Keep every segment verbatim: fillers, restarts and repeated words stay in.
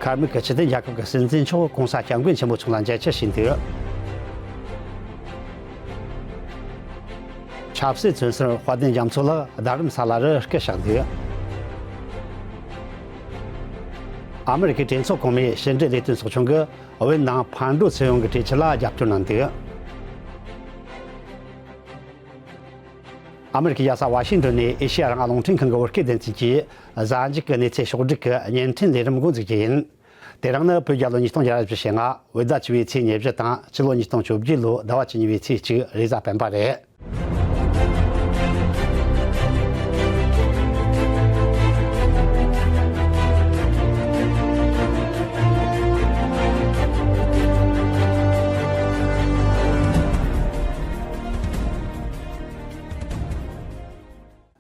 ཁར་མུག་གི་སྤྱི་མཐུན་རྒྱལ་ཁབ་ཀྱི་སྲིད་འཛིན་མཆོག་གོང་ས་སྐྱབས་མགོན་ཆེན་པོ་མཆོག་ལ་མཇལ་ཁ་ཞུས་འདུག། ཆབ་སྲིད་བཙོན་ཟུར་དཔལ་ལྡན་རྒྱ་མཚོ་ལགས་རྡ་རམ་ས་ལ་རུ་སྐུ་གཤེགས་འདུག། ཨ་མི་རི་ཀའི་གྲོས་ཚོགས་གོང་མའི་ཕྱི་འབྲེལ་ལས་དོན་ཚོགས་ཆུང་གིས་བོད་ནང་ཕར་འགྲོ་ཚུར་ཡོང་གི་གྲོས་ཆོད་ལ་རྒྱབ་སྐྱོར་གནང་འདུག། ཨ་མི་རི་ཀའི་རྒྱལ་ས་ཝ་ཤིང་ཏོན་ནས་ཨེ་ཤེ་ཡ་རང་དབང་རླུང་འཕྲིན་ཁང་གི་བོད་སྐད་སྡེ་ཚན་གྱིས་གཟའ་མཇུག་གི་གནས་ཚུལ་ཕྱོགས་བསྒྲིགས་ཀྱི་བརྙན་འཕྲིན་ལས་རིམ་འགོ་འཛུགས་རྒྱུ་ཡིན། དེ་རིང་ནི་བོད་རྒྱལ་ལོ་ཉིས་སྟོང་བརྒྱ་ར་བཞི་བཅུ་ཞེ་ལྔ། བོད་ཟླ་བཅུ་པའི་ཚེས་ཉེར་བཞི་དང་ཕྱི་ལོ་ཉིས་སྟོང་བཅོ་བརྒྱད་ལོའི་ཟླ་བ་བཅུ་གཉིས་པའི་ཚེས་གཅིག་རེས་གཟའ་སྤེན་པ་རེད།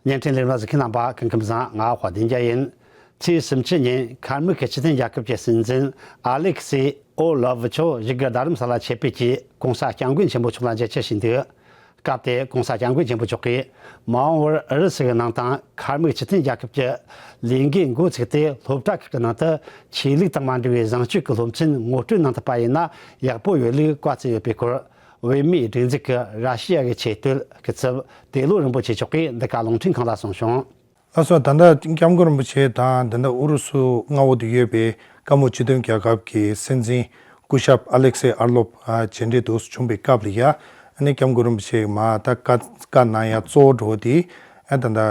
བརྙན་འཕྲིན་ལས་རིམ་གཟིགས་མཁན་རྣམ་པ་སྐུ་ཁམས་བཟང་། ང་དཔལ་ལྡན་རྒྱལ་ཡིན། ཚེས་སུམ་ཅུ་ཉིན་ཁར་མུག་གི་སྤྱི་མཐུན་རྒྱལ་ཁབ་ཀྱི་སྲིད་འཛིན་ཨ་ལེག་སི་ཨོ་ལོ་ཝི་མཆོག་བཞུགས་སྒར་རྡ་རམ་ས་ལ་ཆེད་ཕེབས་ཀྱིས་གོང་ས་སྐྱབས་མགོན་ཆེན་པོ་མཆོག་ལ་མཇལ་ཁ་ཞུས་འདུག། སྐབས་དེར་གོང་ས་སྐྱབས་མགོན་ཆེན་པོ་མཆོག་གིས་མ་འོངས་པར་ཨུ་རུ་སུ་གི་ནང་དང་ཁར་མུག་སྤྱི་མཐུན་རྒྱལ་ཁབ་ཀྱི་ལས་འགུལ་འགོ་ཚུགས་ཏེ། སློབ་གྲྭ་ཁག་གི་ནང་དུ་ཆོས་ལུགས་དང་མ་འབྲེལ་བའི་བཟང་སྤྱོད་ཀྱི་སློབ་ཚན་ངོ་སྤྲོད་གནང་ཐུབ་པ་ཡིན་ན་ཡག་པོ་ཡོད་ལུགས་བཀའ་སྩལ་ཡོད་པའི་སྐོར། བོད་མིའི་སྒྲིག་འཛུགས་ཀྱི་ར་ཤི་ཡ་གི་ཆེས་མཐོའི་སྐུ་ཚབ་ཏེ་ལོ་རིན་པོ་ཆེ་མཆོག་གིས་འདི་ག་རླུང་འཕྲིན་ཁང་ལ་གསུངས་བྱུང་། ལགས་སོ། ད་ལྟ་སྐྱབས་མགོན་རིན་པོ་ཆེ་དང་འདི་ནི་ཨུ་རུ་སུ་མངའ་འོག་ཏུ་ཡོད་པའི་ཀ་མུག་སྤྱི་མཐུན་རྒྱལ་ཁབ་ཀྱི་སྲིད་འཛིན་སྐུ་ཞབས་ཨ་ལེག་སེ་ཨར་ལོབ་མཇལ་འཕྲད་དུ་བྱུང་པའི་སྐབས་ལ་ཡ། ཨ་ནི་སྐྱབས་མགོན་རིན་པོ་ཆེ་མ་ད་བཀའ་བཀའ་གནང་ཡ་གཙོ་བོ་འགྲོ་དེ་ཨ་ད་ལྟ་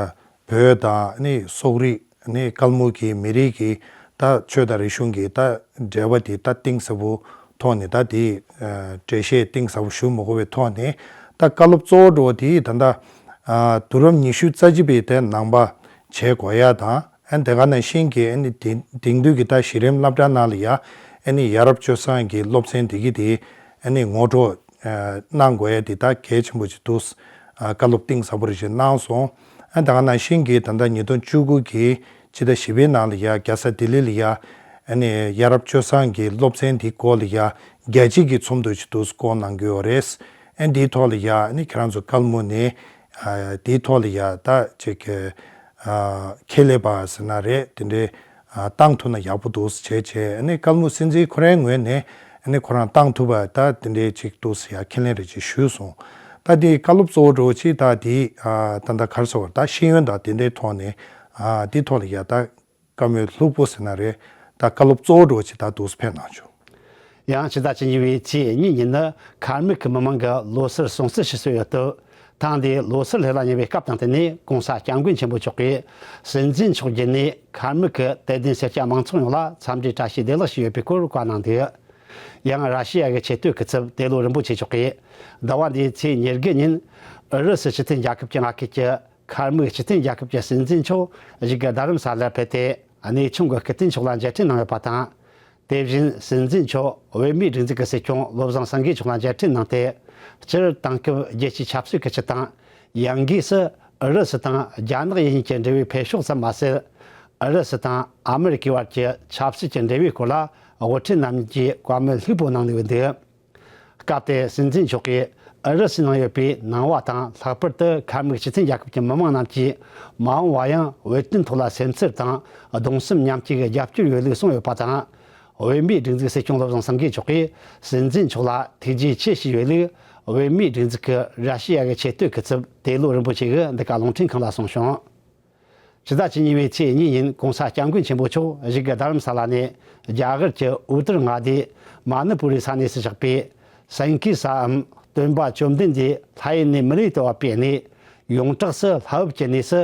བོད་དང་ཨ་ནི་སོག་རིགས་ནི་ཀལ་མུག་གི་མི་རིགས་ཀྱི་ད་ཆོས་དང་རིག་གཞུང་གི་ད་འབྲེལ་བ་དེ་ད་གཏིང་ཟབ་པོ་ཐོག་ནས་ད་དེ་འགྲེལ་བཤད་གཏིང་ཟབ་པོ་ཞུ་མི་དགོས་པའི་ཐོག་ནས་ད་བཀའ་སློབ་གཙོ་བོ་འགྲོ་དེ་ད་ད་དུས་རབས་ཉི་ཤུ་རྩ་གཅིག་པའི་དེ་ནང་པ་བྱེད་དགོས་ཡ་དང་ཨ་དེ་ག་ནང་བཞིན་གྱི་ཨ་ནི་དེང་དེང་དུས་ཀྱི་ད་གཞི་རིམ་སློབ་གྲྭ་ནང་ལ་ཡ་ཨ་ནི་ཡ་རབས་སྤྱོད་བཟང་གི་སློབ་ཚན་དེ་གི་དེ་ཨ་ནི་ངོ་སྤྲོད་གནང་དགོས་ཡ་དེ་ད་གལ་ཆེན་པོ་ཅིག་འདུག། བཀའ་སློབ་གཏིང་ཟབ་པོ་རེ་ཞིག་གནང་སོང་། ཨ་ད་ག་ནང་བཞིན་གྱི་ད་ལྟ་ཉིས་སྟོང་བཅུ་དགུ་གི་སྤྱི་ཟླ་བཞི་པའི་ནང་ལ་ཡ་རྒྱལ་ས་ལྡི་ལི་ལ་ཡ་ཨ་ནི་ཡ་རབས་སྤྱོད་བཟང་གི་སློབ་ཚན་དེའི་སྐོར་ལ་ཡ་རྒྱལ་སྤྱི་གི་ཚོགས་འདུ་ཅིག་འདུག་སྐོང་གནང་གི་ཡོད་རེད། ཨ་འདིའི་ཐོག་ལ་ཡ་ཨ་ནི་ཁྱེད་རང་ཚོ་ཀལ་མུག་ནས་ཨ་དེའི་ཐོག་ལ་ཡ་ད་ཅིག་གི་ཨ་ཁས་ལེན་པ་ཟེར་ན་རེད། དེ་འདྲའི་ཨ་བཏང་ཐུབ་ན་ཡག་པོ་འདུག་བྱས་བྱས་ཨ་ནི་ཀལ་མུག་སྲིད་འཛིན་ཁོ་རའི་ངོས་ནས་ཨ་ནི་ཁོ་རང་བཏང་ཐུབ་པ་ད་དེ་འདྲའི་ཅིག་འདུག་ཟེར་ཡ་ཁས་ལེན་རེ་ཅིག་ཞུས་སོང་། ད་དེ་བཀའ་སློབ་གཙོ་བོ་འགྲོ་ཅིག་ད་དེ་ཨ་ད་ད་ག་རེ་ཟེར་བ་ད་ཤེས་ཡོན་དང་དེ་འདྲའི་ཐོག་ནས་ཨ་དེ་ཐོག་ལ་ཡ་ད་བཀའ་མོལ་ལྷུག་པོ་ཟེར་ན་རེད། ད་བཀའ་སློབ་གཙོ་བོ་འགྲོ་ཅིག་ད་འདུག་ཕེབས་གནང་བྱུང་། ཡང་ཕྱི་ཟླ་བཅུ་གཉིས་པའི་ཚེས་གཉིས་ཉིན་ནི་ཁར་མུག་གི་མི་མང་གི་ལོ་གསར་སྲུང་བརྩི་ཞུ་སྲོལ་ཡོད་སྟབས། ཐེངས་འདིའི་ལོ་གསར་སླེབས་ལ་ཉེ་བའི་སྐབས་དང་བསྟུན་ནས་གོང་ས་སྐྱབས་མགོན་ཆེན་པོ་མཆོག་གིས་སྲིད་འཛིན་མཆོག་བརྒྱུད་ནས་ཁར་མུག་གི་དད་ལྡན་སེར་སྐྱ་མང་ཚོགས་ཡོངས་ལ་འཚམས་འདྲིའི་བཀྲ་ཤིས་བདེ་ལེགས་ཞུས་ཡོད་པའི་སྐོར་བཀའ་གནང་འདུག། ཡང་ར་ཤི་ཡ་གི་ཆེས་མཐོའི་སྐུ་ཚབ་ཏེ་ལོ་རིན་པོ་ཆེ་མཆོག་གིས་ཟླ་བ་འདིའི་ཚེས་ཉེར་དགུ་ཉིན་ཨུ་རུ་སུ་སྤྱི་མཐུན་རྒྱལ་ཁབ་ཀྱི་མངའ་ཁུལ་གྱི་ཁར་མུག་སྤྱི་མཐུན་རྒྱལ་ཁབ་ཀྱི་སྲིད་འཛིན་མཆོག་བཞུགས་སྒར་རྡ་རམ་ས་ལར་ཕེབས་ཏེ་གནས་ཆུང་གི་སྐུ་རྟེན་མཆོག་ལ་མཇལ་འཕྲད་གནང་ཡོད་པ་དང་། དེ་བཞིན་སྲིད་འཛིན་མཆོག་བོད་མིའི་སྒྲིག་འཛུགས་ཀྱི་སྲིད་སྐྱོང་བློ་བཟང་སེང་གེ་མཆོག་ལ་མཇལ་འཕྲད་གནང་སྟེ། སྤྱིར་དེང་སྐབས་རྒྱལ་སྤྱིའི་ཆབ་སྲིད་ཀྱི་སྤྱི་དང་། ཡང་སྒོས་སུ་ཨུ་རུ་སུ་དང་རྒྱ་ནག་ཡུལ་གཉིས་ཀྱི་འབྲེལ་བའི་འཕེལ་ཕྱོགས་ཙམ་མ་ཟད། ཨུ་རུ་སུ་དང་ཨ་མི་རི་ཀའི་བར་གྱི་ཆབ་སྲིད་ཀྱི་འབྲེལ་བའི་སྐོར་ལ་དབུ་ཁྲིད་རྣམས་ཀྱིས་བཀའ་མོལ་ལྷུག་པོ་གནང་ནས་འདུག། སྐབས་དེར་སྲིད་འཛིན་མཆོག་གིས་ཨུ་རུ་སུའི་ནང་ཡོད་པའི་ནང་པ་དང་། ལྷག་པར་དུ་ཁ་མིག་སྤྱི་མཐུན་རྒྱལ་ཁབ་ཀྱི་མི་མང་རྣམས་ཀྱིས་མ་འོངས་པ་ཡང་བོད་དོན་ཐོག་ལ་སེམས་འཚབ་དང་གདུང་སེམས་མཉམ་སྐྱེད་ཀྱི་རྒྱབ་སྐྱོར་ཡོད་ལུགས་གསུངས་ཡོད་པ་དང་། བོད་མིའི་སྒྲིག་འཛུགས་སྲིད་སྐྱོང་བློ་བཟང་སེང་གེ་མཆོག་གིས་སྲིད་འཛིན་མཆོག་ལ་ཐུགས་རྗེ་ཆེ་ཞུས་ཡོད་ལུགས། བོད་མིའི་སྒྲིག་འཛུགས་ཀྱི་ར་ཤི་ཡ་གི་ཆེས་མཐོའི་སྐུ་ཚབ་ཏེ་ལོ་རིན་པོ་ཆེ་གིས་འདི་ག་རླུང་འཕྲིན་ཁང་ལ་གསུངས་བྱུང་། ཕྱི་ཟླ་བཅུ་གཉིས་པའི་ཚེས་གཉིས་ཉིན་གོང་ས་སྐྱབས་མགོན་ཆེན་པོ་མཆོག་བཞུགས་སྒར་རྡ་རམ་ས་ལ་ནས་རྒྱ་གར་གྱི་ཨུ་ཏར་མངའ་སྡེ་མ་ནི་པུ་རི་ས་གནས་སུ་བཞག་པའི་སེང་གེ་ས་འམ་སྟོན་པ་བཅོམ་ལྡན་འདས་ལྷ་ཡུལ་ནས་མི་ལུས་དུ་བབས་པའི་གནས། ཡོངས་གྲགས་སུ་ལྷ་བབས་ཀྱི་གནས་སུ་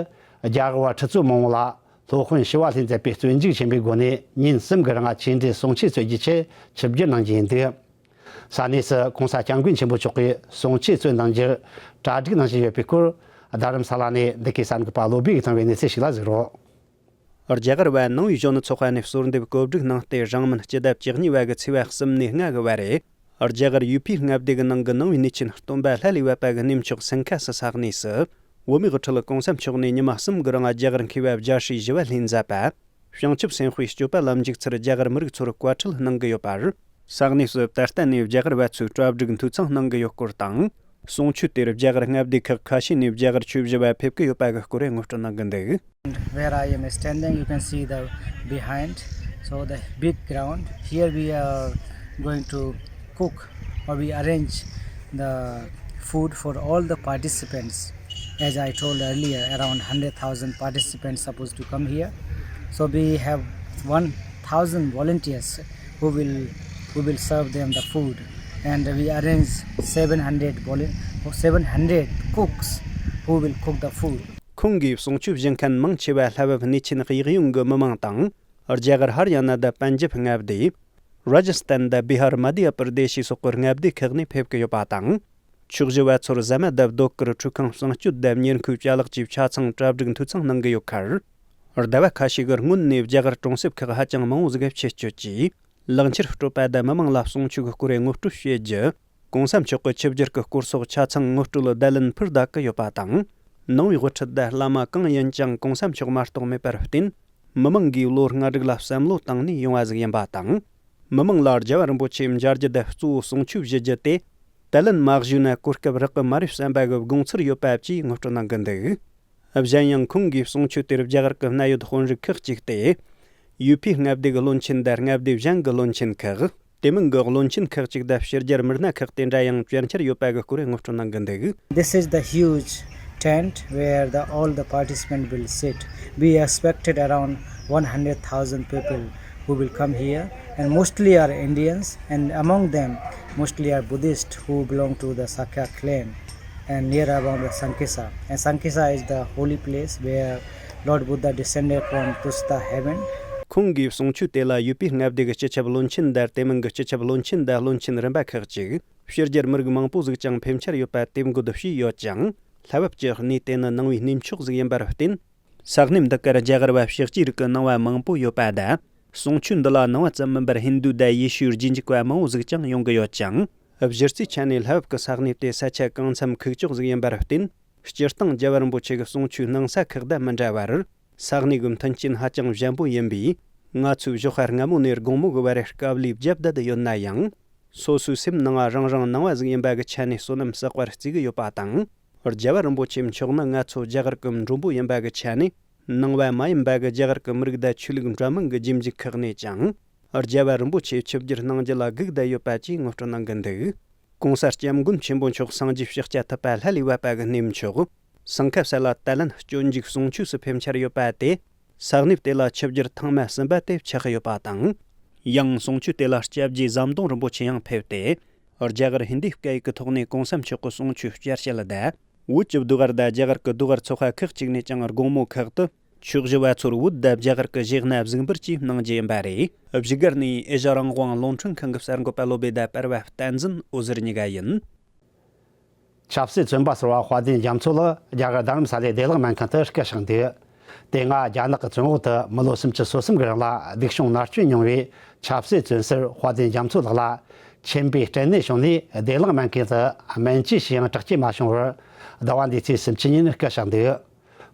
རྒྱ་གར་བ་ཁྲི་ཚོ་མང་པོ་ལ་སློབ་དཔོན་ཞི་བ་ལྷས་མཛད་པའི་སྩོལ་མཇུག་ཆེན་པོའི་སྒོ་ནས་ཉིན་གསུམ་གྱི་རིང་ཆོས་འབྲེལ་གསུང་ཆོས་སྩོལ་རྒྱུའི་ཆེད་ཆིབས་བསྒྱུར་གནང་རྒྱུ་ཡིན་འདུག། ས་གནས་སུ་གོང་ས་སྐྱབས་མགོན་ཆེན་པོ་མཆོག་གིས་གསུང་ཆོས་སྩོལ་གནང་རྒྱུར་གྲ་སྒྲིག་གནང་བཞིན་ཡོད་པའི་སྐོར། རྡ་རམ་ས་ལ་ནས་འདི་གའི་གསར་འགོད་པ་བློ་བྷེ་གིས་བཏང་བའི་གནས་ཚུལ་ཞིག་ལ་གཟིགས་རོགས། རྒྱ་གར་བ་ནང་པའི་གཞོན་ནུ་ཚོགས་པ་ནས་གསོལ་འདེབས་གོ་སྒྲིག་གནང་སྟེ། རིང་མིན་སྤྱི་ཟླ་བཅུ་གཉིས་པ་གི་ཚེས་པ་གསུམ་ནས་ལྔ་གི་བར་རེད། རྒྱ་གར་ཡུ་པི་མངའ་སྡེ་གི་ནང་གི་ནང་པའི་གནས་ཆེན་སྟོན་པ་ལྷ་ལས་བབས་པ་གི་གནས་མཆོག་སིང་ཁ་སི་ས་གནས་སུ། བོད་མིའི་དབུ་ཁྲིད་གོང་ས་མཆོག་ནས་ཉི་མ་གསུམ་གི་རིང་རྒྱ་གར་མཁས་པ་རྒྱལ་སྲས་ཞི་བ་ལྷས་མཛད་པ། བྱང་ཆུབ་སེམས་དཔའི་སྤྱོད་པ་ལ་འཇུག་ཚུལ་རྒྱ་གར་མི་རིགས་ཚོར་བཀའ་ཁྲིད་གནང་གི་ཡོད་པ་རེད། ས་གནས་སུ་ད་ལྟ་ནས་རྒྱ་གར་བ་ཚོས་གྲ་སྒྲིག་འཐུས་ཚང་གནང་གི་ཡོད་སྐོར་དང་། གསུང་ཆོས་དེར་རྒྱ་གར་མངའ་སྡེ་ཁག་ཁ་ཤས་ནས་རྒྱ་གར་ཆོས་ཞུ་བ་ཕེབས་ཀྱི་ཡོད་པ་གི་སྐོར་ངོ་སྤྲོད་གནང་གི་འདུག། Where I am standing, you can see the behind. So the big ground here, we are going to cook, or we arrange the food for all the participants. As I told earlier, around hundred thousand participants supposed to come here. So we have one thousand volunteers who will, who will serve them the food, and we arrange seven hundred volu- seven hundred cooks who will cook the food. ཁོང་གིས་གསུང་ཆོས་བྱེད་མཁན་མང་ཆེ་བ་ལྷ་བབ་གནས་ཆེན་གཡས་གཡོན་གྱི་མི་མང་དང་། རྒྱ་གར་ཧར་ཡ་ན་དང་པན་ཇབ་མངའ་སྡེ། ར་ཇ་སྟན་དང་བི་ཧར་མ་དྷྱ་པར་དེ་ཤི་སོགས་ཀྱི་མངའ་སྡེ་ཁག་ནས་ཕེབས་ཀྱི་ཡོད་པ་དང་། ཕྱོགས་བཞི་བ་ཚོར་ཟ་མ་དང་ཟློས་གར། ཁྲུས་ཁང་བསང་སྤྱོད་དང་ཉེར་མཁོའི་ཅ་ལག་བཅས་ཆ་ཚང་གྲ་སྒྲིག་འཐུས་ཚང་གནང་གི་ཡོད་ཁར། ཟླ་བ་ཁ་ཤས་ཀྱི་སྔོན་ནས་རྒྱ་གར་གྲོང་གསེབ་ཁག་ཧ་ཅང་མང་བོ་ཟིག་ཕྱིར་སྐྱོད་ཀྱིས། ལག་འཁྱེར་སྤྲོད་པ་དང་མི་མང་ལ་གསུང་ཆོས་ཀྱི་སྐོར་ངོ་སྤྲོད་བྱེད་རྒྱུ། གོང་ས་མཆོག་གི་ཆིབས་བསྒྱུར་གྱི་སྐོར་སོགས་ཆ་ཚང་ངོ་སྤྲོད་བརྡ་ལན་ཕུལ་བསྡད་ཀྱི་ཡོད་པ་དང་། ནང་པའི་དབུ་ཁྲིད་དང་བླ་མ་གང་ཡིན་ཀྱང་གོང་ས་མཆོག་མ་གཏོགས་མེད་པར་བརྟེན། མི་མང་གིས་ལོ་ལྔ་དྲུག་ལ་བསམ་བློ་བཏང་ནས་ཡོང་བ་ཟིག་ཡིན་པ་དང་། མི་མང་ལ་རྒྱལ་བ་རིན་པོ་ཆེ་མཇལ་རྒྱུ་དང་གཙོ་བོ་གསུང་ཆོས་ཞུ་རྒྱུ་དེ། དྲིན་ལན་མ་ཞུས་ན་གོ་སྐབས་རག་གི་མ་རེད་བསམ་པ་གི་དགོངས་ཚུལ་ཡོད་པ་བཅས་ངོ་སྤྲོད་གནང་གི་འདུག་གཞན་ཡང་ཁོང་གིས་གསུང་ཆོས་དེར་རྒྱ་གར་གྱི་གནད་ཡོད་དཔོན་རིགས་ཁག་ཅིག་སྟེ། ཡུ་ཕི་མངའ་སྡེ་གི་བློན་ཆེན་དང་མངའ་སྡེ་གཞན་གྱི་བློན་ཆེན་ཁག་དེ་མིན་གྱི་བློན་ཆེན་ཁག་ཅིག་དང་ཕྱི་རྒྱལ་མི་སྣ་ཁག་དེ་འདྲ་ཡང་བཅར་འཆར་ཡོད་པ་གི་སྐོར་ངོ་སྤྲོད་གནང་གི་འདུག This is the huge tent where the, all the participants will sit. We expected around one hundred thousand people who will come here, and mostly are Indians, and among them, mostly are Buddhists who belong to the Sakya clan and near about the Sankesa. And Sankesa is the holy place where Lord Buddha descended from Tusita heaven. ཁོང་གིས་གསུང་ཆོས་དེ་ལ་ཡུ་པི་མངའ་སྡེ་གི་སྤྱི་ཁྱབ་བློན་ཆེན་དང་། དེ་མིན་གྱི་སྤྱི་ཁྱབ་བློན་ཆེན་དང་བློན་ཆེན་རིམ་པ་ཁག་ཅིག་ཕྱི་རྒྱལ་མི་རིགས་མང་པོ་ཟིག་ཀྱང་ཕེབས་འཆར་ཡོད་པ་དེབ་འགོད་བྱས་ཡོད་ཅིང་། ལྷ་བབ་ཀྱི་གནས་དེ་ནི་ནང་པའི་གནས་མཆོག་ཟིག་ཡིན་པར་བརྟེན། ས་གནས་འདི་གར་རྒྱ་གར་བ་ཕྱག་རྗེས་རིགས་ཀྱི་ནང་པ་མང་པོ་ཡོད་པ་དང་། གསུང་ཆོས་འདི་ལ་ནང་པ་ཙམ་མིན་པར་ཧིན་རྡུ་དང་ཡེ་ཤུའི་རྗེས་འཇུག་པ་མང་བོ་ཟིག་ཀྱང་ཡོང་གི་ཡོད་ཅིང་། གཞི་རྩའི་ཆ་ནས་ལྷ་བབ་ཀྱི་ས་གནས་དེ་ས་ཆ་གང་འཚམ་ཁུག་ཀྱོག་ཟིག་ཡིན་པར་བརྟེན། སྤྱིར་བཏང་རྒྱལ་བ་རིན་པོ་ཆེ་གི་གསུང་ཆོས་གནང་ས་ཁག་དང་མི་འདྲ་བར། ས་གནས་ཀྱི་མཐུན་རྐྱེན་ཧ་ཅང་ཞན་པོ་ཡིན་པས། ང་ཚོས་ཞོགས་ཁ་སྔ་མོ་ནས་དགོང་མོ་གི་བར་དཀའ་ལས་བརྒྱབ་བསྡད་ཡོད་ན་ཡང་། སོ་སོའི་སེམས་ནང་རང་རང་ནང་པ་ཟིག་ཡིན་པ་གི་ཆ་ནས་བསོད་ནམས་བསགས་པར་བརྩི་གི་ཡོད་པ་དང་། རྒྱལ་བ་རིན་པོ་ཆེ་མཆོག་ནི་ང་ཚོ་རྒྱ་གར་གྱི་མགྲོན་པོ་ཡིན་པ་གི་ཆ་ནས། ནང་པ་མ་ཡིན་པ་གི་རྒྱ་གར་གྱི་མི་རིགས་དང་ཆོས་ལུགས་འདྲ་མིན་གྱི་རྗེས་འཇུག་ཁག་ནས་ཀྱང་། རྒྱལ་བ་རིན་པོ་ཆེ་ཆིབས་བསྒྱུར་གནང་རྒྱུ་ལ་སྒུག་བསྡད་ཡོད་པ་བཅས་ངོ་སྤྲོད་གནང་གི་འདུག་གོང་ས་སྐྱབས་མགོན་ཆེན་པོ་མཆོག་སངས་རྒྱས་ཤཱཀྱ་ཐུབ་པ་ལྷ་ལས་བབས་པ་གི་གནས་མཆོག་སང་ཁ་སི་ལ་ཏཱ་ལན་སྤྱོད་འཇུག་གསུང་ཆོས་སུ་ཕེབས་འཆར་ཡོད་པ་དེ། ས་གནས་དེ་ལ་ཆིབས་བསྒྱུར་ཐེངས་མ་གསུམ་པ་དེ་ཆགས་ཡོད་པ་དང་། ཡང་གསུང་ཆོས་དེ་ལ་སྐྱབས་རྗེ་ཟམ་གདོང་རིན་པོ་ཆེ་ཡང་ཕེབས་ཏེ། རྒྱ་གར་ཧིན་དིའི་སྐད་ཡིག་གི་ཐོག་ནས་གོང་ས་མཆོག་གི་གསུང་ཆོས་བསྐྱར་བཤད་དང་། བོད་ཀྱི་ཟློས་གར་དང་རྒྱ་གར་གྱི་ཟློས་གར་ཚོགས་པ་ཁག་ཅིག་ནས་ཀྱང་དགོང་མོ་ཁག་ཏུ། ཕྱོགས་བཞི་བ་ཚོར་བོད་དང་རྒྱ་གར་གྱི་གཞས་སྣ་གཟིགས་འབུལ་བཅས་གནང་རྒྱུ་ཡིན་པ་རེད། བཞུགས་སྒར་ནས་ཨེ་ཤ་རང་དབང་རླུང་འཕྲིན་ཁང་གི་གསར་འགོད་པ་བློ་བྷེ་དང་པར་བ་བསྟན་འཛིན་འོད་ཟེར་གཉིས་ཀ་ཡིན། ཆབ་སྲིད་བཙོན་པ་ཟུར་པ་དཔལ་ལྡན་རྒྱ་མཚོ་ལགས་རྒྱ་གར་རྡ་རམ་ས་ལའི་བདེ་བླག་སྨན་ཁང་དུ་སྐུ་གཤེགས་འདུག་དེ་སྔ་རྒྱ་ནག་གི་བཙོན་འོག་ཏུ་མི་ལོ་སུམ་ཅུ་སོ་གསུམ་གྱི་རིང་ལ་སྡིག་སྲུང་མནར་གཅོད་མྱོང་བའི་ཆབ་སྲིད་བཙོན་ཟུར་དཔལ་ལྡན་རྒྱ་མཚོ་ལགས་ལ་མཁྱེན་པའི་སྐྲན་ནད་བྱུང་ནས་བདེ་བླག་སྨན་ཁང་དུ་སྨན་བཅོས་བྱས་ཡང་དྲག་སྐྱེད་མ་བྱུང་བར། ཟླ་བ་འདིའི་ཚེས་སུམ་ཅུ་ཉིན་སྐུ་གཤེགས་འདུག་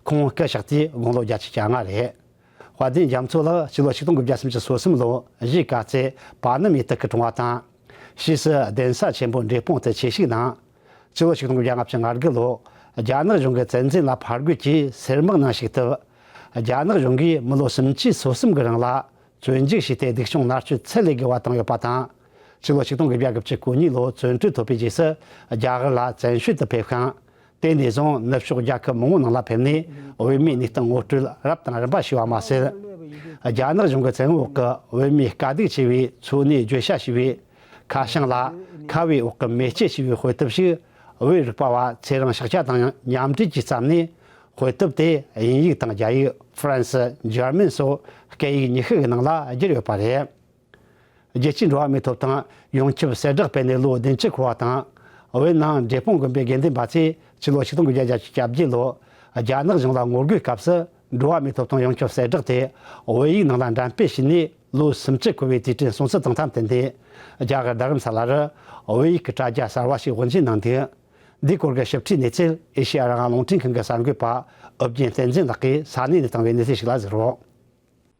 ཁོང་སྐུ་གཤེགས་དུས་དགུང་ལོ་བརྒྱད་ཅུ་གྱ་ལྔ་རེད། དཔལ་ལྡན་རྒྱ་མཚོ་ལགས་ཕྱི་ལོ་ཆིག་སྟོང་དགུ་བརྒྱ་སུམ་ཅུ་སོ་གསུམ་ལོ་གཞིས་ཀ་རྩེ་པ་ཎི་མེ་ཏི་ཁུལ་གྲོང་བ་དང་། ཕྱིས་སུ་གདན་ས་ཆེན་པོ་འབྲས་སྤུངས་དུ་ཆོས་ཞུགས་གནང་། ཕྱི་ལོ་ཆིག་སྟོང་དགུ་བརྒྱ་ལྔ་བཅུ་ང་དགུ་ལོ་རྒྱ་ནག་གཞུང་གི་བཙན་འཛུལ་ལ་ཕར་རྒོལ་གྱིས་སེར་དམག་ནང་ཞུགས་ཐུབ། རྒྱ་ནག་གཞུང་གིས་མི་ལོ་སུམ་ཅུ་སོ་གསུམ་གྱི་རིང་ལ་བཙོན་འཇུག་བྱས་ཏེ་སྡིག་སྲུང་མནར་གཅོད་ཚད་ལས་བརྒལ་བ་བཏང་ཡོད་པ་དང་། ཕྱི་ལོ་ཆིག་སྟོང་དགུ་བརྒྱ་དགུ་བཅུ་གོ་གཉིས་ལོ་བཙོན་གྲོལ་ཐོབ་པའི་རྗེས་སུ་རྒྱ་གར་ལ་བཙན་བྱོལ་དུ་ཕེབས་ཤིང་། དེ་ནས་བཟུང་ནུབ་ཕྱོགས་རྒྱལ་ཁབ་མང་པོའི་ནང་ལ་ཕེབས་ནས་བོད་མིའི་གནས་སྟངས་ངོ་སྤྲོད་རབ་དང་རིམ་པ་བྱས་པ་མ་ཟད། རྒྱ་ནག་གཞུང་གི་བཙན་འོག་གི་བོད་མིའི་དཀའ་སྡུག་ཆེ་བའི་འཚོ་གནས་བརྗོད་བྱ་ཞེས་པའི་ཁ་བྱང་ལ། ཁ་བའི་འོག་གི་མེ་ལྕེ་ཞེས་པའི་དཔེ་དེབ་ཞིག་བོད་རིག་པ་བ་ཚེ་རིང་ཤཱཀྱ་དང་མཉམ་འབྲེལ་གྱིས་བརྩམས་ནས། དཔེ་དེབ་དེ་དབྱིན་ཡིག་དང་རྒྱ་ཡིག་ཧྥ་རན་སི། འཇར་མན་སོགས་སྐད་ཡིག་ཉི་ཤུ་གི་ནང་ལ་བསྒྱུར་ཡོད་པ་རེད། རྒྱལ་སྤྱིའི་འགྲོ་བ་མིའི་ཐོབ་ཐང་ཡོངས་ཁྱབ་གསལ་བསྒྲགས་སྤེལ་ནས་ལོ་བདུན་ཅུ་འཁོར་བ་དང་། བོད་ནང་འབྲས་སྤུངས་དགོན་པའི་དགེ་འདུན་པ་ཚོས་ཕྱི་ལོ་ཆིག་སྟོང་དགུ་བརྒྱ་བརྒྱད་ཅུ་གྱ་བརྒྱད་ལོ་རྒྱ་ནག་གཞུང་ལ་ངོ་རྒོལ་སྐབས་སུ་འགྲོ་བ་མིའི་ཐོབ་ཐང་ཡོངས་ཁྱབ་གསལ་བསྒྲགས་དེ་བོད་ཡིག་ནང་ལ་འགྲེམས་སྤེལ་བྱས་ནས་ལོ་སུམ་ཅུ་འཁོར་བའི་དུས་དྲན་སྲུང་བརྩི་དང་འཚམས་དེ་འདི་རྒྱ་གར་རྡ་རམ་ས་ལ་རུ་བོད་ཡིག་གི་དྲ་རྒྱ་གསར་བ་ཞིག་དབུ་འབྱེད་གནང་འདུག་འདིའི་སྐོར་གྱི་ཞིབ་ཕྲའི་གནས་ཚུལ་ཨེ་ཤེ་ཡ་རང་དབང་རླུང་འཕྲིན་ཁང་གི་གསར་འགོད་པ་ཨོ་རྒྱན་བསྟན་འཛིན་ལགས་ཀྱིས་ས་གནས་ནས་བཏང་བའི་གནས་ཚུལ་ཞིག་ལ་གཟིགས་རོགས།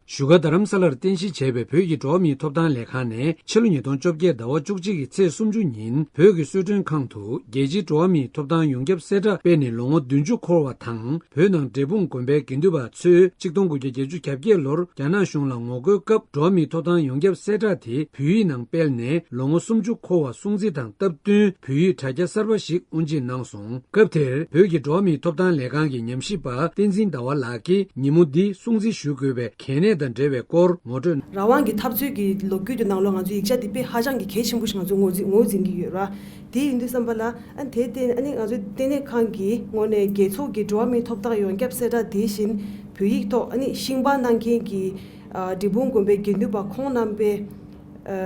བཞུགས་སྒར་རྡ་རམ་ས་ལར་རྟེན་གཞི་བྱས་པའི་བོད་ཀྱི་འགྲོ་བ་མིའི་ཐོབ་ཐང་ལས་ཁང་ནས་ཕྱི་ལོ་ཉིས་སྟོང་བཅོ་བརྒྱད་ཟླ་བ་བཅུ་གཅིག་གི་ཚེས་སུམ་ཅུ་ཉིན་བོད་ཀྱི་གསོལ་མགྲོན་ཁང་དུ་རྒྱལ་སྤྱིའི་འགྲོ་བ་མིའི་ཐོབ་ཐང་ཡོངས་ཁྱབ་གསལ་བསྒྲགས་སྤེལ་ནས་ལོ་ངོ་བདུན་ཅུ་འཁོར་བ་དང་། བོད་ནང་འབྲས་སྤུངས་དགོན་པའི་དགེ་འདུན་པ་ཚོས་གཅིག་སྟོང་དགུ་བརྒྱ་བརྒྱད་ཅུ་གྱ་བརྒྱད་ལོར་རྒྱ་ནག་གཞུང་ལ་ངོ་རྒོལ་སྐབས་འགྲོ་བ་མིའི་ཐོབ་ཐང་ཡོངས་ཁྱབ་གསལ་བསྒྲགས་དེ་བོད་ཡིག་ནང་སྤེལ་ནས་ལོ་ངོ་སུམ་ཅུ་འཁོར་བ་སྲུང་བརྩི་དང་སྟབས་བསྟུན་བོད་ཡིག་དྲ་རྒྱ་གསར་པ་ཞིག་དབུ་འབྱེད་གནང་སོང་། སྐབས་དེར་བོད་ཀྱི་འགྲོ་བ་མིའི་ཐོབ་ཐང་ལས་ཁང་གི་ཉམས་ཞིབ་པ་བསྟན་འཛིན་ཟླ་བ་ལགས་ཀྱིས་ཉིན་མོ་འདི་སྲུང་བརྩི་ཞུ་དགོས་པའི་གལ་གནད་དང་འབྲེལ་བའི་སྐོར་ངོ་སྤྲོད། རང་དབང་གི་འཐབ་རྩོད་ཀྱི་ལོ་རྒྱུས་ཀྱི་ནང་ལོགས་ང་ཚོའི་ཡིག་ཆ་འདི་དཔེ་ཧ་ཅང་གི་གལ་ཆེན་པོ་ཞིག་ང་ཚོས་ངོས་འཛིན་ངོས་འཛིན་གྱི་ཡོད་ར། དེ་ཡིན་དུས་ཙམ་པ་ལ་ཨ་ནི་དེ་བརྟེན་ཨ་ནི་ང་ཚོའི་ལྟེ་གནས་ཁང་གི་ངོས་ནས་རྒྱལ་ཚོགས་ཀྱི་འགྲོ་བ་མིའི་ཐོབ་ཐང་ཡོངས་ཁྱབ་གསལ་བསྒྲགས་དེ་བཞིན་བོད་ཡིག་ཐོག་ཨ་ནི་ཤིང་པར་གནང་མཁན་གྱི་ཨ་འབྲས་སྤུངས་དགོན་པའི་དགེ་འདུན་པ་ཁོང་རྣམ་པའི་ཨ་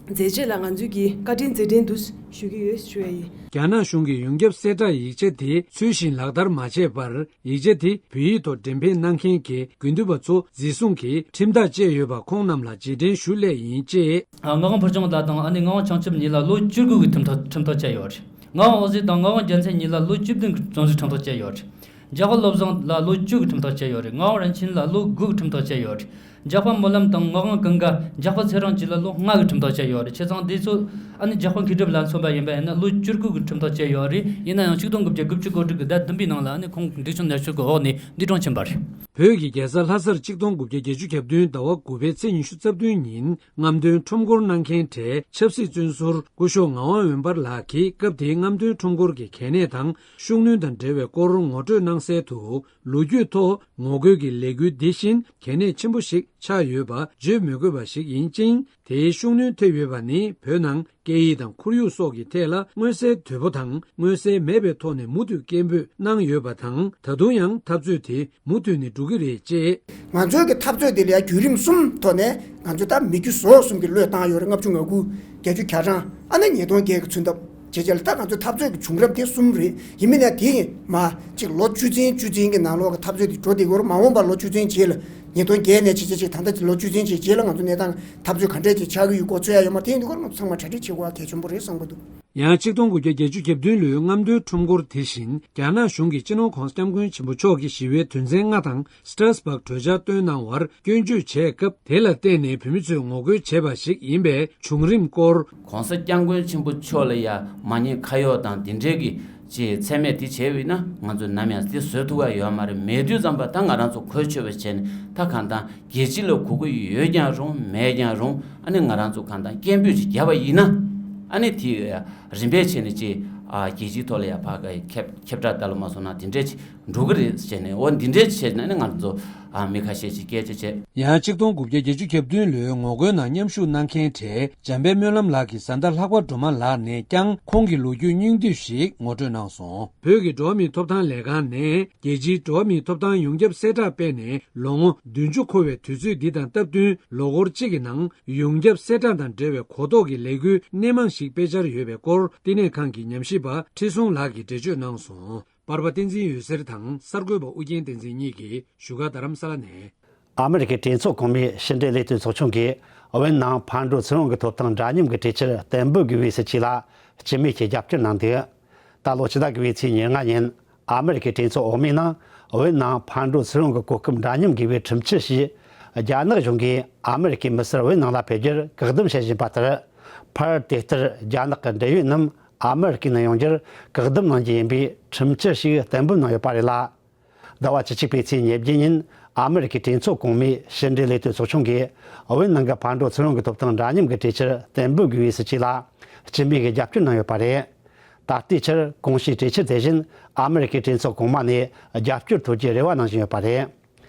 མཛད་རྗེས་ལ་ང་ཚོས་ཀྱི་བཀའ་དྲིན་རྗེས་དྲན་དུ་ཞུ་གི་ཡོད་ཞུ་ཡ་ཡིན། རྒྱ་ནག་གཞུང་གིས་ཡོངས་ཁྱབ་གསལ་བསྒྲགས་ཡིག་ཆ་དེ་ཚུལ་བཞིན་ལག་བསྟར་མ་བྱས་པར། ཡིག་ཆ་དེ་བོད་ཡིག་ཐོག་འགྲེམས་སྤེལ་གནང་མཁན་གྱི་དགེ་འདུན་པ་ཚོ་འཛིན་བཟུང་གིས་ཁྲིམས་ཐག་བཅད་ཡོད་པ་ཁོང་རྣམས་ལ་རྗེས་དྲན་ཞུ་སླད་ཡིན་ཅེས། ཨ། ངག་དབང་ཕུར་བྱུང་ལགས་དང་ཨ་ནི་ངག་དབང་བྱང་ཆུབ་གཉིས་ལ་ལོ་བཅུ་དགུ་གི་ཁྲིམས་ཐག་ཁྲིམས་ཐག་བཅད་ཡོད་རེད། ངག་དབང་འོད་ཟེར་དང་ངག་དབང་རྒྱལ་མཚན་གཉིས་ལ་ལོ་བཅུ་བདུན་གྱི་བཙོན་འཇུག་ཁྲིམས་ཐག་བཅད་ཡོད་རེད། འཇམ་དཔལ་བློ་བཟང་ལ་ལོ་བཅུ་གི་ཁྲིམས་ཐག་བཅད་ཡོད་རེད། ངག་དབང་རིན་ཆེན་ལ་ལོ་དགུ་གི་ཁྲིམས་ཐག་བཅད་ཡོད་རེད། འཇམ་དཔལ་སྨོན་ལམ་དང་ངག་དབང་ཀུན་དགའ། འཇམ་དཔལ་ཚེ་རིང་བཅས་ལ་ལོ་ལྔ་གི་ཁྲིམས་ཐག་བཅད་ཡོད་རེད། བྱས་ཙང་འདི་ཚོ་ཨ་ནི་འཇམ་དཔལ་མཁས་གྲུབ་ལ་མཚོན་པ་ཡིན་པ་ཡིན་ན་ལོ་བཅུ་དགུ་གི་ཁྲིམས་ཐག་བཅད་ཡོད་རེད། ཡིན་ན་ཡང་གཅིག་སྟོང་དགུ་བརྒྱ་དགུ་བཅུ་གོ་དྲུག་གི་ཟླ་བདུན་པའི་ནང་ལ་ཨ་ནི་ཁོང་འགྲིག་ཆུང་ནད་གཅོད་ཀྱི་འོག་ནས་འདས་གྲོངས་ཕྱིན་པ་རེད། བོད་ཀྱི་རྒྱལ་ས་ལྷ་སར་གཅིག་སྟོང་དགུ་བརྒྱ་བརྒྱད་ཅུ་གྱ་བདུན་ཟླ་བ་དགུ་པའི་ཚེས་ཉི་ཤུ་རྩ་བདུན་ཉིན་རྔམ་སྟོན་ཁྲོམ་སྐོར་གནང་མཁན་གྲས་ཆབ་སྲིད་བཙོན་ཟུར་སྐུ་ཞབས་ངག་དབང་འོད་འབར་ལགས་ཀྱིས་སྐབས་དེའི་རྔམ་སྟོན་ཁྲོམ་སྐོར་གྱི་གལ་གནད་དང་ཤུགས་སྣོན་དང་འབྲེལ་བའི་སྐོར་ངོ་སྤྲོད་གནང་གསལ་དུ། ལོ་རྒྱུས་ཐོག་ངོ་རྒོལ་གྱི་ལས་འགུལ་འདི་བཞིན་གལ་གནད་ཆེན་པོ་ཞིག་ཆགས་ཡོད་པ་བརྗོད་མི་དགོས་པ་ཞིག་ཡིན་ཅིང་། དེའི་ཤུགས་སྣོན་ཐེབས་ཡོད་པ་ནི་བོད་ནང་སྐད་ཡིག་དང་ཁོར་ཡུག་སོགས་ཀྱི་ཐད་ལ་མངོན་གསལ་དོད་པོ་དང་མངོན་གསལ་མེད་པའི་ཐོག་ནས་མུ་མཐུད་སྐད་འབོད་གནང་ཡོད་པ་དང་། ད་དུང་ཡང་འཐབ་རྩོད་དེ་མུ་མཐུད་ནས་འགྲོ་གི་རེད་ཅེས། ང་ཚོའི་གི་འཐབ་རྩོད་དེ་ལ་ཡང་བརྒྱུད་རིམ་གསུམ་ཐོག་ནས་ང་ཚོས་ད་མི་རྒྱུ་ཟོག་གསུམ་གྱི་བློས་བཏང་ཡོད་རེད། ལྔ་བཅུ་ང་དགུ། བརྒྱད་ཅུ་གྱ་གྲངས། ཨ་ནི་ཉིས་སྟོང་བརྒྱད་ཀྱི་ཚུན་ཐབས། བྱས་རྗེས་ལ་ད་ང་ཚོའི་འཐབ་རྩོད་ཀྱི་བྱུང་རབས་དེ་གསུམ་རེད། ཡིན་མིན་ཡང་དེ་ཡིན་མ་གཅིག་ལོ་བཅུ་ཚན་བཅུ་ཚན་གྱི་ནང་ལོགས་ཀྱི་འཐབ་རྩོད་དེ་འགྲོ་བསྡད་ཡོད་རེད། མ་འོངས་པར་ལོ་བཅུ་ཚན་རྗེས་ལ་ཉིས་སྟོང་བརྒྱད་ནས་བྱས་རྗེས་ཅིག་ད་ལྟ་ལོ་བཅུ་ཚན་ཅིག་རྗེས་ལ་ང་ཚོ་གནས་སྟངས་འཐབ་རྩོད་ག་འདྲས་ཅིག་ཆགས་ཀྱི་ཡོད་སྐོར་ཚོད་ཡ་ཡོད་མ་རེད། དེ་ཡིན་དུས་སྐོར་ང་ཚོ་ཚང་མ་གྲ་སྒྲིག་བྱེད་དགོས་པ་གལ་ཆེན་པོ་རེད་བསམ་གྱི་འདུག། ཡང་གཅིག་སྟོང་དགུ་བརྒྱ་བརྒྱད་ཅུ་གྱ་བདུན་ལོའི་རྔམ་སྟོན་ཁྲོམ་སྐོར་དེ་བཞིན་རྒྱ་ནག་གཞུང་གིས་སྤྱི་ནོར་༧གོང་ས་༧སྐྱབས་མགོན་ཆེན་པོ་མཆོག་གི་ཞི་བའི་དོན་ཚན་ལྔ་དང་སི་ཊར་སི་བྷག་གྲོས་འཆར་བཏོན་གནང་བར་སྐྱོན་བརྗོད་བྱས་སྐབས། དེ་ལ་བརྟེན་ནས་བོད་མི་ཚོས་ངོ་རྒོལ་བྱས་པ་ཞིག་ཡིན་པའི་བྱུང་རིམ་སྐོར། ༧གོང་ས་༧སྐྱབས་མགོན་ཆེན་པོ་མཆོག་ལ་ཡ་མ་ཉེས་ཁ་གཡོག་དང་དེ་འདྲའི་གི་ཅིག་མཚན་སྨད་དེ་བྱས་པ་ཡིན་ན་ང་ཚོས་ནམ་ཡང་དེ་བཟོད་ཐུབ་པ་ཡོད་མ་རེད། མེད་དུས་ཙམ་པ་ད་ང་རང་ཚོ་གོ་ཆོད་པ་བྱས་ནས་ད་གང་ལྟར་རྒྱལ་སྤྱི་ལ་གོ་གི་ཡོད་ཀྱང་རུང་མེད་ཀྱང་རུང་ཨ་ནི་ང་རང་ཚོ་གང་ལྟར་སྐད་འབོད་ཅིག་བརྒྱབ་པ་ཡིན་ན་ཨ་ནི་དེ་རིམ་པས་བྱས་ནས་ཅིག་ཨ་རྒྱལ་སྤྱིའི་ཐོག་ལ་ཡ་ཕར་ཁྱབ་ཁྱབ་བསྒྲགས་ལྟ་ལ་མ་སོང་ན་དེ་འདྲས་ཅིག་འགྲོ་གི་རེད་ཟེར་ནས། འོ་འདི་འདྲས་བྱས་ནས་ནི་ང་ཚོ་ཨ་མི་ཁ་ཤས་ཤིག་སྐད་ཆ་བྱས། ཡང་གཅིག་སྟོང་དགུ་བརྒྱ་བརྒྱད་ཅུ་གྱ་བདུན་ལོའི་ངོ་རྒོལ་ནང་མཉམ་ཞུགས་གནང་མཁན་གྲས་འཇམ་དཔལ་སྨོན་ལམ་ལགས་ཀྱི་བཟའ་ཟླ་ལྷག་པ་སྒྲོལ་མ་ལགས་ནས་ཀྱང་ཁོང་གི་ལོ་རྒྱུས་སྙིང་བསྡུས་ཤིག་ངོ་སྤྲོད་གནང་སོང་། བོད་ཀྱི་འགྲོ་བ་མིའི་ཐོབ་ཐང་ལས་ཁང་ནས་རྒྱལ་སྤྱིའི་འགྲོ་བ་མིའི་ཐོབ་ཐང་ཡོངས་ཁྱབ་གསལ་བསྒྲགས་སྤེལ་ནས་ལོ་ངོ་བདུན་ཅུ་འཁོར་བའི་དུས་ཚོད་འདི་དང་སྟབས་བསྟུན་ལོ་འཁོར་གཅིག་གི་ནང་ཡོངས་ཁྱབ་གསལ་བསྒྲགས་དང་འབྲེལ་བའི་གོ་རྟོགས་ཀྱི་ལས་འགུལ་སྣེ་མང་ཞིག་སྤེལ་འཆར་ཡོད་པའི་སྐོར་བསྟི་གནས་ཁང་གི་ཉམས་ཞིབ་པ་ཁྲི་སྲོང་ལགས་ཀྱིས་འགྲེལ་བརྗོད་གནང་སོང་། པར་པ་བསྟན་འཛིན་འོད་ཟེར་དང་གསར་འགོད་པ་ཨུ་རྒྱན་བསྟན་འཛིན་གཉིས་ཀྱིས་བཞུགས་སྒར་རྡ་རམ་ས་ལ་ནས། ཨ་མི་རི་ཀའི་གྲོས་ཚོགས་གོང་མའི་ཕྱི་འབྲེལ་ལས་དོན་ཚོགས་ཆུང་གིས་བོད་ནང་ཕར་འགྲོ་ཚུར་འོང་གི་ཐོབ་ཐང་འདྲ་མཉམ་གྱི་གྲོས་འཆར་གཏན་འབེབས་དགོས་པའི་སྲིད་ཇུས་ལ་སྤྱི་མོས་ཀྱིས་རྒྱབ་སྐྱོར་གནང་འདུག། ད་ལོ་ཕྱི་ཟླ་དགུ་པའི་ཚེས་ཉེར་ལྔ་ཉིན་ཨ་མི་རི་ཀའི་གྲོས་ཚོགས་འོག་མའི་ནང་བོད་ནང་ཕར་འགྲོ་ཚུར་འོང་གི་གོ་སྐབས་འདྲ་མཉམ་དགོས་པའི་ཁྲིམས་འཆར་ཞིག་རྒྱ་ནག་གཞུང་གིས་ཨ་མི་རི་ཀའི་མི་སེར་བོད་ནང་ལ་ཕེབས་རྒྱུར་བཀག་སྡོམ་བྱེད་བཞིན་པ་ལྟར། ཕར་དེ་ལྟར་རྒྱ་ནག་གི་འབྲེལ་ཡོད་རྣམས་ཨ་མི་རི་ཀའི་ནང་ཡོང་རྒྱུར་བཀག་སྡོམ་གནང་རྒྱུ་ཡིན་པའི་ཁྲིམས་འཆར་ཞིག་གཏན་འབེབས་གནང་ཡོད་པ་རེད་ལ། ཟླ་བ་བཅུ་གཅིག་པའི་ཚེས་ཉེར་བརྒྱད་ཉིན་ཨ་མི་རི་ཀའི་གྲོས་ཚོགས་གོང་མའི་ཕྱི་འབྲེལ་ལས་དོན་ཚོགས་ཆུང་གིས་བོད་ནང་གི་ཕར་འགྲོ་ཚུར་འོང་གི་ཐོབ་ཐང་འདྲ་མཉམ་གྱི་གྲོས་འཆར་གཏན་འབེབས་དགོས་པའི་སྲིད་ཇུས་ལ་སྤྱི་མོས་ཀྱིས་རྒྱབ་སྐྱོར་གནང་ཡོད་པ་རེད། ད་ལྟའི་ཆར་གོང་ཞུས་གྲོས་འཆར་དེ་བཞིན་ཨ་མི་རི་ཀའི་གྲོས་ཚོགས་གོང་མ་ནས་རྒྱབ་སྐྱོར་ཐོབ་རྒྱུའི་རེ་བ་གནང་བཞིན་ཡོད་པ་རེད།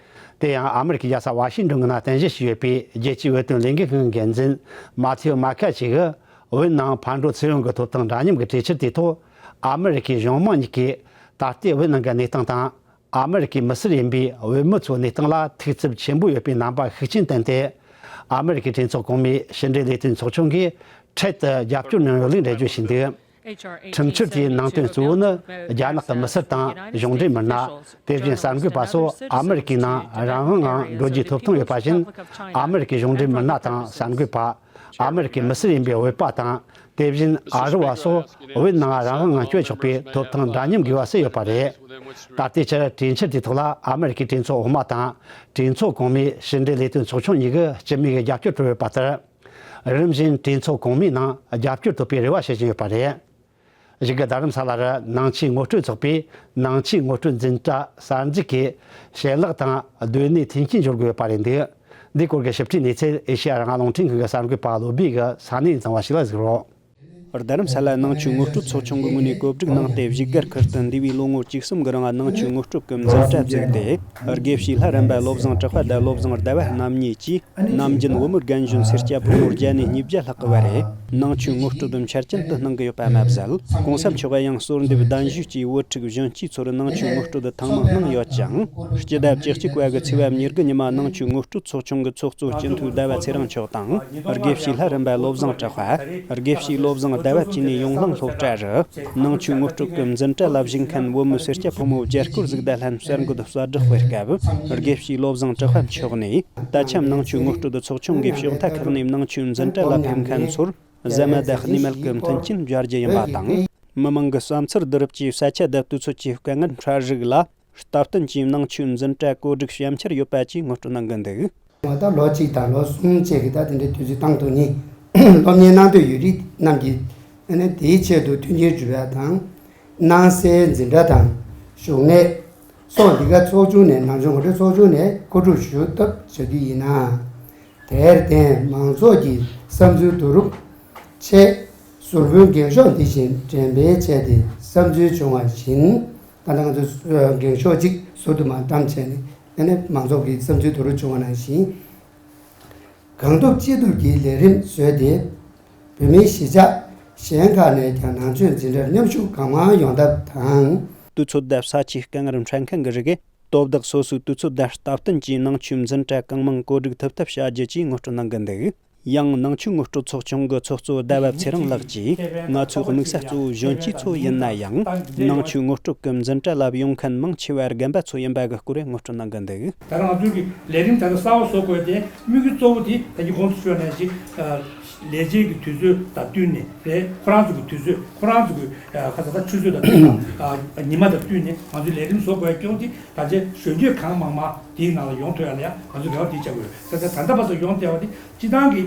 དེ་ཡང་ཨ་མི་རི་ཀའི་རྒྱལ་ས་ཝ་ཤིང་ཏོན་གྱི་ནང་རྟེན་གཞི་བྱས་ཡོད་པའི་རྒྱལ་སྤྱིའི་བོད་དོན་ལས་འགུལ་ཁང་གི་འགན་འཛིན་མ་ཐེའུ་མ་ཁ་ཆེ་གིས་བོད་ནང་ཕར་འགྲོ་ཚུར་འོང་གི་ཐོབ་ཐང་འདྲ་མཉམ་གྱི་གྲོས་འཆར་དེའི་ཐོག་ཨ་མི་རི་ཀའི་གཞུང་མང་གཉིས་ཀས་ད་ལྟའི་བོད་ནང་གི་གནས་སྟངས་དང་། ཨ་མི་རི་ཀའི་མི་སེར་ཡིན་པའི་བོད་མི་ཚོའི་གནས་སྟངས་ལ་ཐུགས་འཚབ་ཆེན་པོ་ཡོད་པའི་རྣམ་པ་ཤུགས་ཆེན་བསྟན་ཏེ། ཨ་མི་རི་ཀའི་གྲོས་ཚོགས་གོང་མའི་ཕྱི་འབྲེལ་ལས་དོན་ཚོགས་ཆུང་གིས་འཕྲལ་དུ་རྒྱབ་སྐྱོར་གནང་ཡོད་ལུགས་འགྲེལ་བརྗོད་བྱས་འདུག། ཁྲིམས་འཆར་དེའི་ནང་དོན་གཙོ་བོ་ནི་རྒྱ་ནག་གི་མི་སེར་དང་གཞུང་འབྲེལ་མི་སྣ། དེ་བཞིན་གསར་འགོད་པ་སོགས་ཨ་མི་རི་ཀའི་ནང་རང་དབང་ངང་འགྲོ་རྒྱུའི་ཐོབ་ཐང་ཡོད་པ་བཞིན། ཨ་མི་རི་ཀའི་གཞུང་འབྲེལ་མི་སྣ་དང་གསར་འགོད་པ། ཨ་མི་རི་ཀའི་མི་སེར་ཡིན་པའི་བོད་པ་དང་ དེ་བཞིན་ཨ་རི་བ་སོགས་བོད་ནང་རང་དབང་ངང་སྐྱོད་ཆོག་པའི་ཐོབ་ཐང་འདྲ་མཉམ་དགོས་པ་གསལ་ཡོད་པ་རེད། ད་ལྟའི་ཆར་གྲོས་འཆར་དེའི་ཐོག་ལ་ཨ་མེ་རི་ཁའི་གྲོས་ཚོགས་འོག་མ་དང་གྲོས་ཚོགས་གོང་མའི་ཕྱི་འབྲེལ་ལས་དོན་ཚོགས་ཆུང་གཉིས་ཀྱི་སྤྱི་མོས་ཀྱི་རྒྱབ་སྐྱོར་ཐོབ་ཡོད་པ་ལྟར། རིམ་བཞིན་གྲོས་ཚོགས་གོང་མའི་ནང་རྒྱབ་སྐྱོར་ཐོབ་པའི་རེ་བ་བྱེད་བཞིན་ཡོད་པ་རེད། གཞུག་གི་རྡ་རམ་ས་ལ་རུ་ནང་ཆོས་ངོ་སྤྲོད་ཚོགས་པས་ནང་ཆོས་ངོ་སྤྲོད་འཛིན་གྲྭ་གསར་འཛུགས་ཀྱི་བྱེད་ལས་དང་སྡོད་གནས་མཐུན་རྐྱེན་སྦྱོར་དགོས་པ་རེད་འདུག་འདིའི་སྐོར་གྱི་ཞིབ་ཕྲའི་གནས་ཚུལ་ཨེ་ཤེ་ཡ་རང་དབང་རླུང་འཕྲིན་ཁང་གི་གསར་འགོད་པ་བློ་སྦེ་གིས་ས་གནས་ནས་བཏང་བ་ཞིག་ལ་གཟིགས་རོགས། རྡ་རམ་ས་ལ་ནང་ཆོས་ངོ་སྤྲོད་ཚོགས་ཆུང་གི་ངོས་ནས་གོ་སྒྲིག་གནང་སྟེ། བཞུགས་སྒར་ཁུལ་དུ་འདས་པའི་ལོ་ངོ་བཅུ་གསུམ་གྱི་རིང་ནང་ཆོས་ངོ་སྤྲོད་ཀྱི་འཛིན་གྲྭ་བཙུགས་ཏེ། དགེ་བཤེས་ལྷ་རམས་པ་བློ་བཟང་གྲགས་པ་དང་བློ་བཟང་ཟླ་བ་རྣམ་གཉིས་ཀྱིས། ནམ་རྒྱུན་བོད་མི་རྒན་གཞོན་སེར་སྐྱ་ཕོ་མོ་བརྒྱ་ནས་ཉིས་བརྒྱ་ལྷག་གི་བར་རེ་ནང་ཆོས་ངོ་སྤྲོད་འཆར་ཅན་དུ་གནང་གི་ཡོད་པ་མ་ཟད། གོང་ས་མཆོག་གིས་ཡང་གསོལ་འདེབས་གདན་ཞུས་ཀྱིས་བོད་ཕྲུག་གཞོན་སྐྱེས་ཚོར་ནང་ཆོས་ངོ་སྤྲོད་ཐེངས་མང་གནང་ཡོད་ཅིང་། སྤྱི་ཟླ་བཅུ་གཅིག་པ་གི་ཚེས་པ་ཉེར་དགུ་ཉིན་མ་ནང་ཆོས་ངོ་སྤྲོད་ཚོགས་ཆུང་གི་ཚོགས་གཙོ་སྤྱི་འཐུས་ཟླ་བ་ཚེ་རིང་མཆོག་དང་། དགེ་བཤེས་ལྷ་རམས་པ་བློ་བཟང་གྲགས་པ། དགེ་བཤེས་བློ་བཟང་ཟླ་བ་བཅས་ནས་ཡོངས་གླིང་སློབ་གྲྭ་རུ་ནང་ཆོས་ངོ་སྤྲོད་ཀྱི་འཛིན་གྲྭ་ལ་ཞུགས་མཁན་བོད་མི་སེར་སྐྱ་ཕོ་མོ་བརྒྱད་སྐོར་ཞིག་ཟླ་ལྷན་གསར་འགོད་གསལ་བསྒྲགས་སྤེལ་སྐབས། དགེ་བཤེས་བློ་བཟང་གྲགས་པ་མཆོག་ནས། ད་ཆ་ནང་ཆོས་ངོ་སྤྲོད་ཚོགས་ཆུང་གིས་ཕྱོགས་མཐའ་ཁག་ནས་ནང་ཆོས་འཛིན་གྲྭ་ལ་ཕེབས་མཁན་ཚོར་ཟ་མ་དང་གནས་མལ་གྱི་མཐུན་རྐྱེན་སྦྱར་རྒྱུ་ཡིན་པ་དང་། མི་མང་གི་བསམ་ཚུལ་བསྡུ་རུབ་ཀྱིས་ས་ཆ་བརྡབ་དུས་ཚོད་ཀྱི་དཀའ་ངལ་འཕྲད་རིགས་ལ་སྟབས་བསྟུན་གྱིས་ནང་ཆོས་འཛིན་གྲྭ་བཀོད་སྒྲིག་ཞན་ཆར་ཡོད་པ་བཅས་ངོ་སྤྲོད་གནང་གི་འདུག་ད་ལོ་གཅིག་དང་ལོ་གསུམ་བཅས་ཀྱི་ད་དེ་འདྲའི་དུས་ཚོད་བཏང་ཐུབ་ནི། སློབ་གཉེར་གནང་འདོད་ཡོད་རིགས་རྣམས་ཀྱིས་ཨ་ནི་དེའི་ཆེད་དུ་མཐུན་རྐྱེན་སྒྲུབ་ཡ་དང་། སྣང་གསལ་འཛིན་གྲྭ་དང་བཞུགས་གནས་སོགས། འདི་ག་ཚོགས་ཆུང་ནས་ནང་ཆོས་ངོ་སྤྲོད་ཚོགས་ཆུང་ནས་མཁོ་སྒྲུབ་ཞུ་ཐབས་བྱ་རྒྱུ་ཡིན་ན། དེར་བརྟེན་མང་ཚོགས་ཀྱི་བསམ་ཚུལ་བསྡུ་རུབ་ཆེད། ཟུར་ཕུན་འགེངས་ཤོག་འདི་བཞིན་འགྲེམས་སྤེལ་བྱས་ཏེ་བསམ་ཚུལ་བྱུང་བ་བཞིན། ད་ལྟ་ང་ཚོས་འགེངས་ཤོག་གཅིག་ཟུར་དུ་མར་བཀྲམ་བྱས་ནས། ཨ་ནི་མང་ཚོགས་ཀྱི་བསམ་ཚུལ་བསྡུ་རུབ་བྱུང་བ་ནང་བཞིན། གང་ཐུབ་ཅི་ཐུབ་ཀྱིས་ལས་རིམ་བཟོས་ཏེ། བོད་མིའི་གཞིས་ཆགས་གཞན་ཁག་ནས་ཀྱང་ནང་ཆོས་འཛིན་གྲྭར་མཉམ་ཞུགས་གང་མང་ཡོང་ཐབས་དང་། དུས་ཚོད་དང་ས་ཆའི་དཀའ་ངལ་འཕྲད་མཁན་གྱི་རིགས་དོ་བདག་སོ་སོའི་དུས་ཚོད་དང་སྟབས་བསྟུན་གྱིས་ནང་ཆོས་འཛིན་གྲྭ་གང་མང་བཀོད་སྒྲིག་ཐུབ་ཐབས་བྱ་རྒྱུ་བཅས་ངོ་སྤྲོད་གནང་གི་འདུག་ཡང་ནང་ཆོས་ངོ་སྤྲོད་ཚོགས་ཆུང་གི་ཚོགས་གཙོ་ཟླ་བ་ཚེ་རིང་ལགས་ཀྱིས། ང་ཚོའི་དམིགས་ས་གཙོ་བོ་གཞོན་སྐྱེས་ཚོ་ཡིན་ན་ཡང་། ནང་ཆོས་ངོ་སྤྲོད་ཀྱི་འཛིན་གྲྭ་ལ་ཡོང་མཁན་མང་ཆེ་བ་རྒན་པ་ཚོ་ཡིན་པ་གི་སྐོར་ངོ་སྤྲོད་གནང་གི་འདུག་ད་ང་ཚོའི་གི་ལས་རིམ་ད་ལྟ་གསར་པ་བཟོ་དགོས་ཏེ་དམིགས་ཡུལ་གཙོ་བོ་དེ་ད་གིན་གོང་དུ་ཞུས་པ་ནང་བཞིན། ལས་བྱེད་ཀྱི་དུས་ཚོད་དང་བསྟུན་ནས་རེད། ཁོ་རང་ཚོ་གི་དུས་ཚོད་ཁོ་རང་ཚོ་གི་ཁ་ས་ད་ཆུ་ཚོད་དང་བསྟུན་ནས་ཉི་མ་དང་བསྟུན་ནས་ང་ཚོའི་ལས་རིམ་བཟོ་དགོས་ཀྱི་དེ། ད་ཆ་གཞོན་སྐྱེས་གང་མང་མང་དེའི་ནང་ལ་ཡོང་ཐུབ་ཡ་ལ་ཡང་ང་ཚོས་རེ་བ་དེ་བྱ་དགོས། ད་ཆ་ད་ལྟ་བར་དུ་ཡོང་བསྡད་པ་དེ་སྤྱི་བཏང་གི་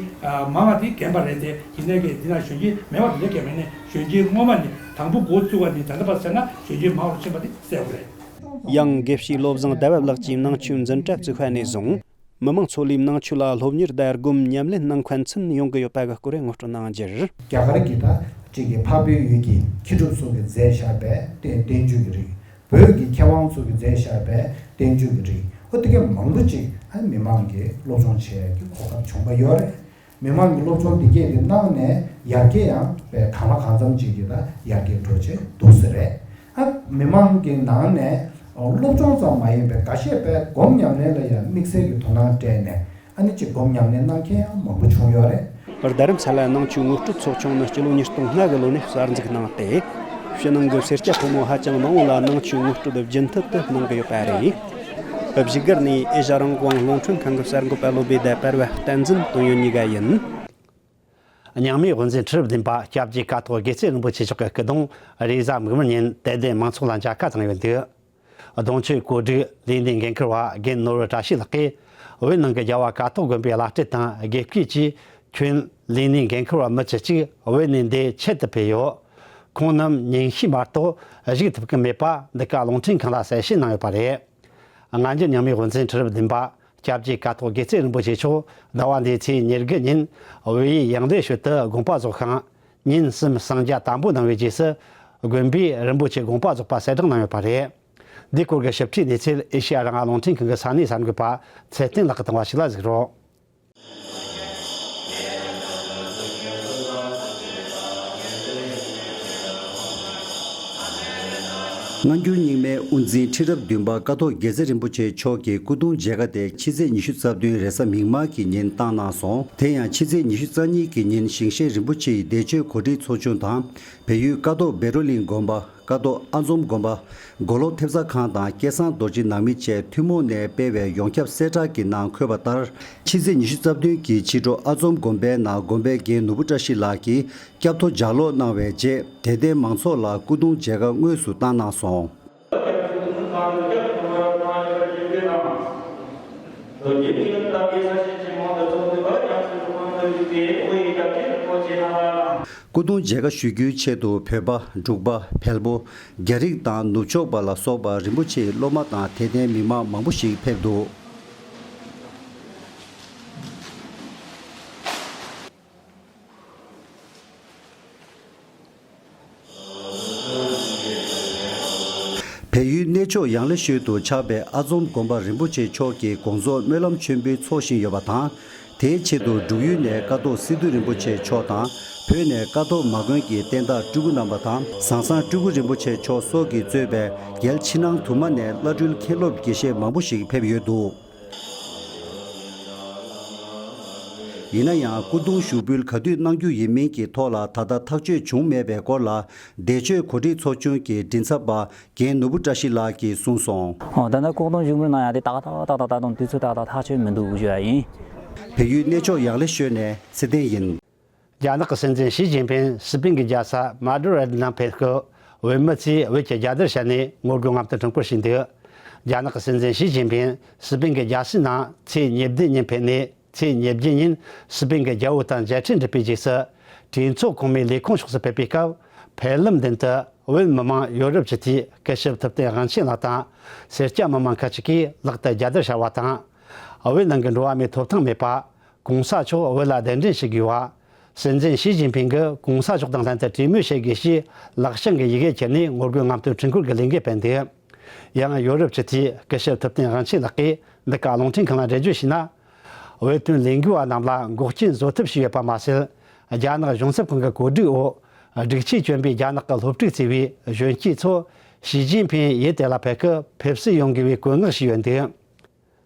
མང་བ་དེ་རྒན་པ་རེད་དེ། ཡིན་ནའི་གི་འདི་ན་གཞོན་སྐྱེས་མེད་པ་དེ་འདྲ་གང་མེད་ནས། གཞོན་སྐྱེས་སྔོན་མ་ནས་དང་པོ་འགོ་བཙུགས་པ་ནས་ད་ལྟ་བར་བྱས་ན་གཞོན་སྐྱེས་མང་རུ་ཕྱིན་པ་དེ་གསལ་པོ་རེད། ཡང་དགེ་བཤེས་བློ་བཟང་ཟླ་བ་ལགས་ཀྱིས་ནང་ཆོས་འཛིན་གྲྭ་བཙུགས་པ་ནས་བཟུང་། མི་མང་ཚོ་ལས་ནང་ཆོས་ལ་སློབ་གཉེར་དང་སྒོམ་ཉམས་ལེན་གནང་མཁན་ཚུན་ཡོང་གི་ཡོད་པ་གི་སྐོར་ངོ་སྤྲོད་གནང་རྒྱུར། རྒྱ་གར་གྱི་ད་ཅིག་གི་འཕགས་པའི་ཡུལ་གྱི་མཁས་གྲུབ་ཚོ་གིས་མཛད་བཞག་པའི་བསྟན་བསྟན་བཅོས་ཀྱི་རིགས། བོད་ཀྱི་མཁས་དབང་ཚོ་གིས་མཛད་བཞག་པའི་བསྟན་བཅོས་ཀྱི་རིགས། ཨོ་དེ་གའི་མང་པོ་ཅིག་ཨ་མི་མང་གིས་སློབ་སྦྱོང་བྱེད་ཡག་གི་གོ་སྐབས་བྱུང་བ་ཡོད་རེད། མི་མང་གི་སློབ་སྦྱོང་འདི་གས་ཀྱི་གནང་ནས་ཡར་རྒྱས་ཡང་དཔེ་གང་ལ་གང་འཚམ་ཅིག་གི་ད་ཡར་རྒྱས་འགྲོ་བྱེད་འདུག་ས་རེད། ཨ་མི་མང་གི་ནང་ནས་སློབ་སྦྱོང་ཙམ་མ་ཡིན་པའི་འགའ་ཤས་དཔེ་སྒོམ་ཉམས་ལེན་ལ་ཡང་དམིགས་བསལ་གྱི་དོ་སྣང་སྤྲད་ནས་ཨ་ནི་ཅིག་སྒོམ་ཉམས་ལེན་གནང་མཁན་ཡང་མང་པོ་བྱུང་ཡོད་རེད། རྡ་རམ་ས་ལ་ནང་ཆོས་ངོ་སྤྲོད་ཚོགས་ཆུང་ནི་སྤྱི་ལོ་ཉིས་སྟོང་ལྔ་གི་ལོ་ནས་གསར་འཛུགས་གནང་སྟེ། ཕྱི་ནང་གི་སེར་སྐྱ་ཕོ་མོ་ཧ་ཅང་མང་བོ་ལ་ནང་ཆོས་ངོ་སྤྲོད་རྒྱུན་མཐུད་དུ་གནང་གི་ཡོད་པ་རེད། བཞུགས་སྒར་ནས་ཨེ་ཤ་རང་དབང་རླུང་འཕྲིན་ཁང་གི་གསར་འགོད་པ་བློ་བྷེ་དང་པར་བ་བསྟན་འཛིན་དོན་ཡོད་གཉིས་ཀ་ཡིན། རྙིང་མའི་དབུ་འཛིན་ཁྲི་རབས་བདུན་པ་སྐྱབས་རྗེ་ཀཿཐོག་དགེ་རྩེ་རིན་པོ་ཆེ་མཆོག་གི་སྐུ་གདུང་རེས་གཟའ་མིག་དམར་ཉིན་དད་ལྡན་མང་ཚོགས་ལ་མཇལ་ཁ་བཏང་ཡོད་འདུག་གདུང་མཆོད་གོ་སྒྲིག་ལས་སྣེའི་འགན་འཁུར་བ་རྒན་ནོར་བུ་བཀྲ་ཤིས་ལགས་ཀྱིས། བོད་ནང་གི་རྒྱལ་བ་ཀཿཐོག་དགོན་པའི་བླ་སྤྲུལ་དང་དགེ་བསྐོས་བཅས་ཁྱོན་ལས་སྣེའི་འགན་འཁུར་བ་མི་བཅུ་གཅིག་བོད་ནས་འདིར་ཆེད་དུ་ཕེབས་ཡོད། ཁོང་རྣམས་ཉིན་ཤས་མ་གཏོགས་བཞུགས་ཐུབ་ཀྱི་མེད་པ་འདི་ག་རླུང་འཕྲིན་ཁང་ལ་གསལ་བཤད་གནང་ཡོད་པ་རེད། སྔ་འགྱུར་རྙིང་མའི་དབུ་འཛིན་ཁྲི་རབས་བདུན་པ་སྐྱབས་རྗེ་ཀཿཐོག་དགེ་རྩེ་རིན་པོ་ཆེ་མཆོག་ཟླ་བ་འདིའི་ཚེས་ཉེར་དགུ་ཉིན་བོད་ཡུལ་ཡང་སྡེ་ཤོད་དུ་དགོངས་པ་རྫོགས་ཤིང་། ཉིན་གསུམ་གསང་རྒྱ་དམ་པོ་གནང་བའི་རྗེས་སུ་དགོན་པས་རིན་པོ་ཆེ་དགོངས་པ་རྫོགས་པ་གསལ་བསྒྲགས་གནང་ཡོད་པ་རེད། འདིའི་སྐོར་གྱི་ཞིབ་ཕྲའི་གནས་ཚུལ་ཨེ་ཤེ་ཡ་རང་དབང་རླུང་འཕྲིན་ཁང་གི་ས་གནས་གསར་འགོད་པ་ཚེ་བརྟན་ལགས་ཀྱིས་བཏང་བ་ཞིག་ལ་གཟིགས་རོགས། སྔ་འགྱུར་རྙིང་མའི་དབུ་འཛིན་ཁྲི་རབས་བདུན་པ་ཀཿཐོག་དགེ་རྩེ་རིན་པོ་ཆེ་མཆོག་གི་སྐུ་གདུང་མཇལ་ཁ་དེ་ཕྱི་ཚེས་ཉི་ཤུ་རྩ་བདུན་རེས་གཟའ་མིག་དམར་གྱི་ཉིན་བཏང་གནང་སོང་། དེ་ཡང་ཕྱི་ཚེས་ཉི་ཤུ་རྩ་གཉིས་ཀྱི་ཉིན་ཞིང་གཤེགས་རིན་པོ་ཆེའི་བདེ་མཆོད་གོ་སྒྲིག་ཚོགས་ཆུང་དང་། བལ་ཡུལ་ཀ་ཐོག་བཻ་རོ་གླིང་དགོན་པ། ཀ་ཐོག་ཨ་འཛོམ་དགོན་པ། མགོ་ལོག་ཐེབས་རྩ་ཁང་དང་སྐལ་བཟང་རྡོ་རྗེ་ནང་མི་བཅས་ཐུན་མོང་ནས་སྤེལ་བའི་ཡོངས་ཁྱབ་གསལ་བསྒྲགས་ཀྱི་ནང་འཁོད་པ་ལྟར། ཕྱི་ཚེས་ཉི་ཤུ་རྩ་བདུན་གྱི་ཕྱི་དྲོ་ཨ་འཛོམ་དགོན་པའི་ནང་དགོན་པའི་རྒན་ནོར་བུ་བཀྲ་ཤིས་ལགས་ཀྱིས་སྐྱབས་ཐོ་ལྗགས་ཀློག་གནང་བའི་རྗེས། དད་ལྡན་མང་ཚོགས་ལ་སྐུ་གདུང་མཇལ་ཁ་དངོས་སུ་བཏང་གནང་སོང་། སྐུ་གདུང་མཇལ་ཁ་ཞུ་རྒྱུའི་ཆེད་དུ་བོད་པ། འབྲུག་པ། བལ་པོ། རྒྱ་རིགས་དང་ནུབ་ཕྱོགས་པ་ལ་སོགས་པ་རིན་པོ་ཆེའི་སློབ་མ་དང་དད་ལྡན་མི་མང་མང་པོ་ཞིག་ཕེབས་འདུག། བལ་ཡུལ་གནས་མཆོག་ཡང་ལེ་ཤོད་དུ་ཆགས་པའི་ཨ་འཛོམ་དགོན་པ་རིན་པོ་ཆེ་མཆོག་གི་དགོངས་རྫོགས་སྨོན་ལམ་མཆོད་འབུལ་འཚོགས་བཞིན་ཡོད་པ་དང་། དེའི་ཆེད་དུ་འབྲུག་ཡུལ་ནས་ཀ་ཐོག་སི་ཏུ་རིན་པོ་ཆེ་མཆོག་དང་། བོད་ནས་ཀ་ཐོག་མ་དགོན་གྱི་བསྟན་བདག་སྤྲུལ་སྐུ་རྣམ་པ་དང་། ཟང་ཟང་སྤྲུལ་སྐུ་རིན་པོ་ཆེ་མཆོག་སོགས་ཀྱིས་གཙོས་པའི་རྒྱལ་ཕྱི་ནང་དུ་མ་ནས་བླ་སྤྲུལ་མཁན་སློབ་དགེ་བཤེས་མང་པོ་ཞིག་ཕེབས་ཡོད་འདུག། ཡིན་ན་ཡང་སྐུ་གདུང་ཞུགས་འབུལ་ག་དུས་གནང་རྒྱུ་ཡིན་མིན་གྱི་ཐོག་ལ་ད་ལྟ་ཐག་གཅོད་བྱུང་མེད་པའི་སྐོར་ལ། བདེ་སྤྱོད་གོ་སྒྲིག་ཚོགས་ཆུང་གི་མགྲིན་ཚབ་པ་རྒན་ནོར་བུ་བཀྲ་ཤིས་ལགས་ཀྱིས་གསུངས་སོང་། ཨོ། ད་ལྟ་སྐུ་གདུང་ཞུགས་འབུལ་གནང་ཡ་དེ་ཏག་ཏག་ཏག་ཏག་དང་དུས་ཚོད་ཏག་ཏག་ཐག་ཆོད་མི་འདུག་ཞུ་ཡ་ཡིན། བལ་ཡུལ་གནས་མཆོག་ཡང་ལེ་ཤོད་ནས་ཚེ་བརྟན་ཡིན། རྒྱ་ནག་གི་སྲིད་འཛིན་ཞི་ཅིན་ཕིང་སི་པིན་གྱི་རྒྱལ་ས་མ་ཌི་རིད་ནང་ཕེབས་སྐབས། བོད་མི་ཚོས་བོད་ཀྱི་རྒྱལ་དར་ཕྱར་ནས་ངོ་རྒོལ་རྔམ་སྟོན་ཁྲོམ་སྐོར་བྱས་འདུག། རྒྱ་ནག་གི་སྲིད་འཛིན་ཞི་ཅིན་ཕིང་སི་པིན་གྱི་རྒྱལ་སའི་ནང་ཚེས་ཉེར་བདུན་ཉིན་ཕེབས་ནས། ཚེས་ཉེར་བརྒྱད་ཉིན་སི་པིན་གྱི་རྒྱལ་པོ་དང་མཇལ་འཕྲད་འགྲིག་པའི་རྗེས་སུ། གྲོས་ཚོགས་གོང་མའི་ལས་ཁུངས་ཕྱོགས་སུ་ཕེབས་པའི་སྐབས། ཕེབས་ལམ་མདུན་དུ་བོད་མི་མང་ཡོ་རོབ་སྤྱི་འཐུས་སྐུ་ཞབས་ཐུབ་བསྟན་དབང་ཆེན་ལགས་དང་། སེར་སྐྱ་མི་མང་ཁག་ཅིག་གིས་ལག་ཏུ་རྒྱལ་དར་ཕྱར་བ་དང་། བོད་ནང་གི་འགྲོ་བ་མིའི་ཐོབ་ཐང་མེད་པ། གོང་ས་མཆོག་བོད་ལ་གདན་འདྲེན་ཞུ་དགོས་པ། སྲིད་འཛིན་ཞི་ཅིན་ཕིང་གིས་གོང་ས་མཆོག་དང་ལྷན་དུ་གྲོས་མོལ་བྱེད་དགོས་ཞེས་ལག་བྱང་གི་ཡི་གེ་ཁྱེར་ནས་ངོ་རྒོལ་རྔམ་སྟོན་ཁྲོམ་སྐོར་གྱི་ལས་འགུལ་སྤེལ་འདུག། ཡང་ཡོ་རོབ་སྤྱི་འཐུས་སྐུ་ཞབས་ཐུབ་བསྟན་དབང་ཆེན་ལགས་ཀྱིས་འདི་ག་རླུང་འཕྲིན་ཁང་ལ་འགྲེལ་བརྗོད་བྱས་ན། བོད་དོན་ལས་འགུལ་བ་རྣམས་ལ་འགོག་རྐྱེན་བཟོ་ཐབས་ཤིག་ཡོད་པ་མ་ཟད། རྒྱ་ནག་གཞུང་ཚབ་ཁང་གི་གོ་སྒྲིག་འོག་སྒྲིག་ཆས་གྱོན་པའི་རྒྱ་ནག་གི་སློབ་ཕྲུག་བརྩིས་པའི་གཞོན་སྐྱེས་ཚོ་ཞི་ཅིན་ཕིང་ཡུལ་དེ་ལ་ཕེབས་སྐབས་ཕེབས་བསུ་ཡོང་དགོས་པའི་བཀོད་མངགས་ཤིག་ཡོད་འདུག།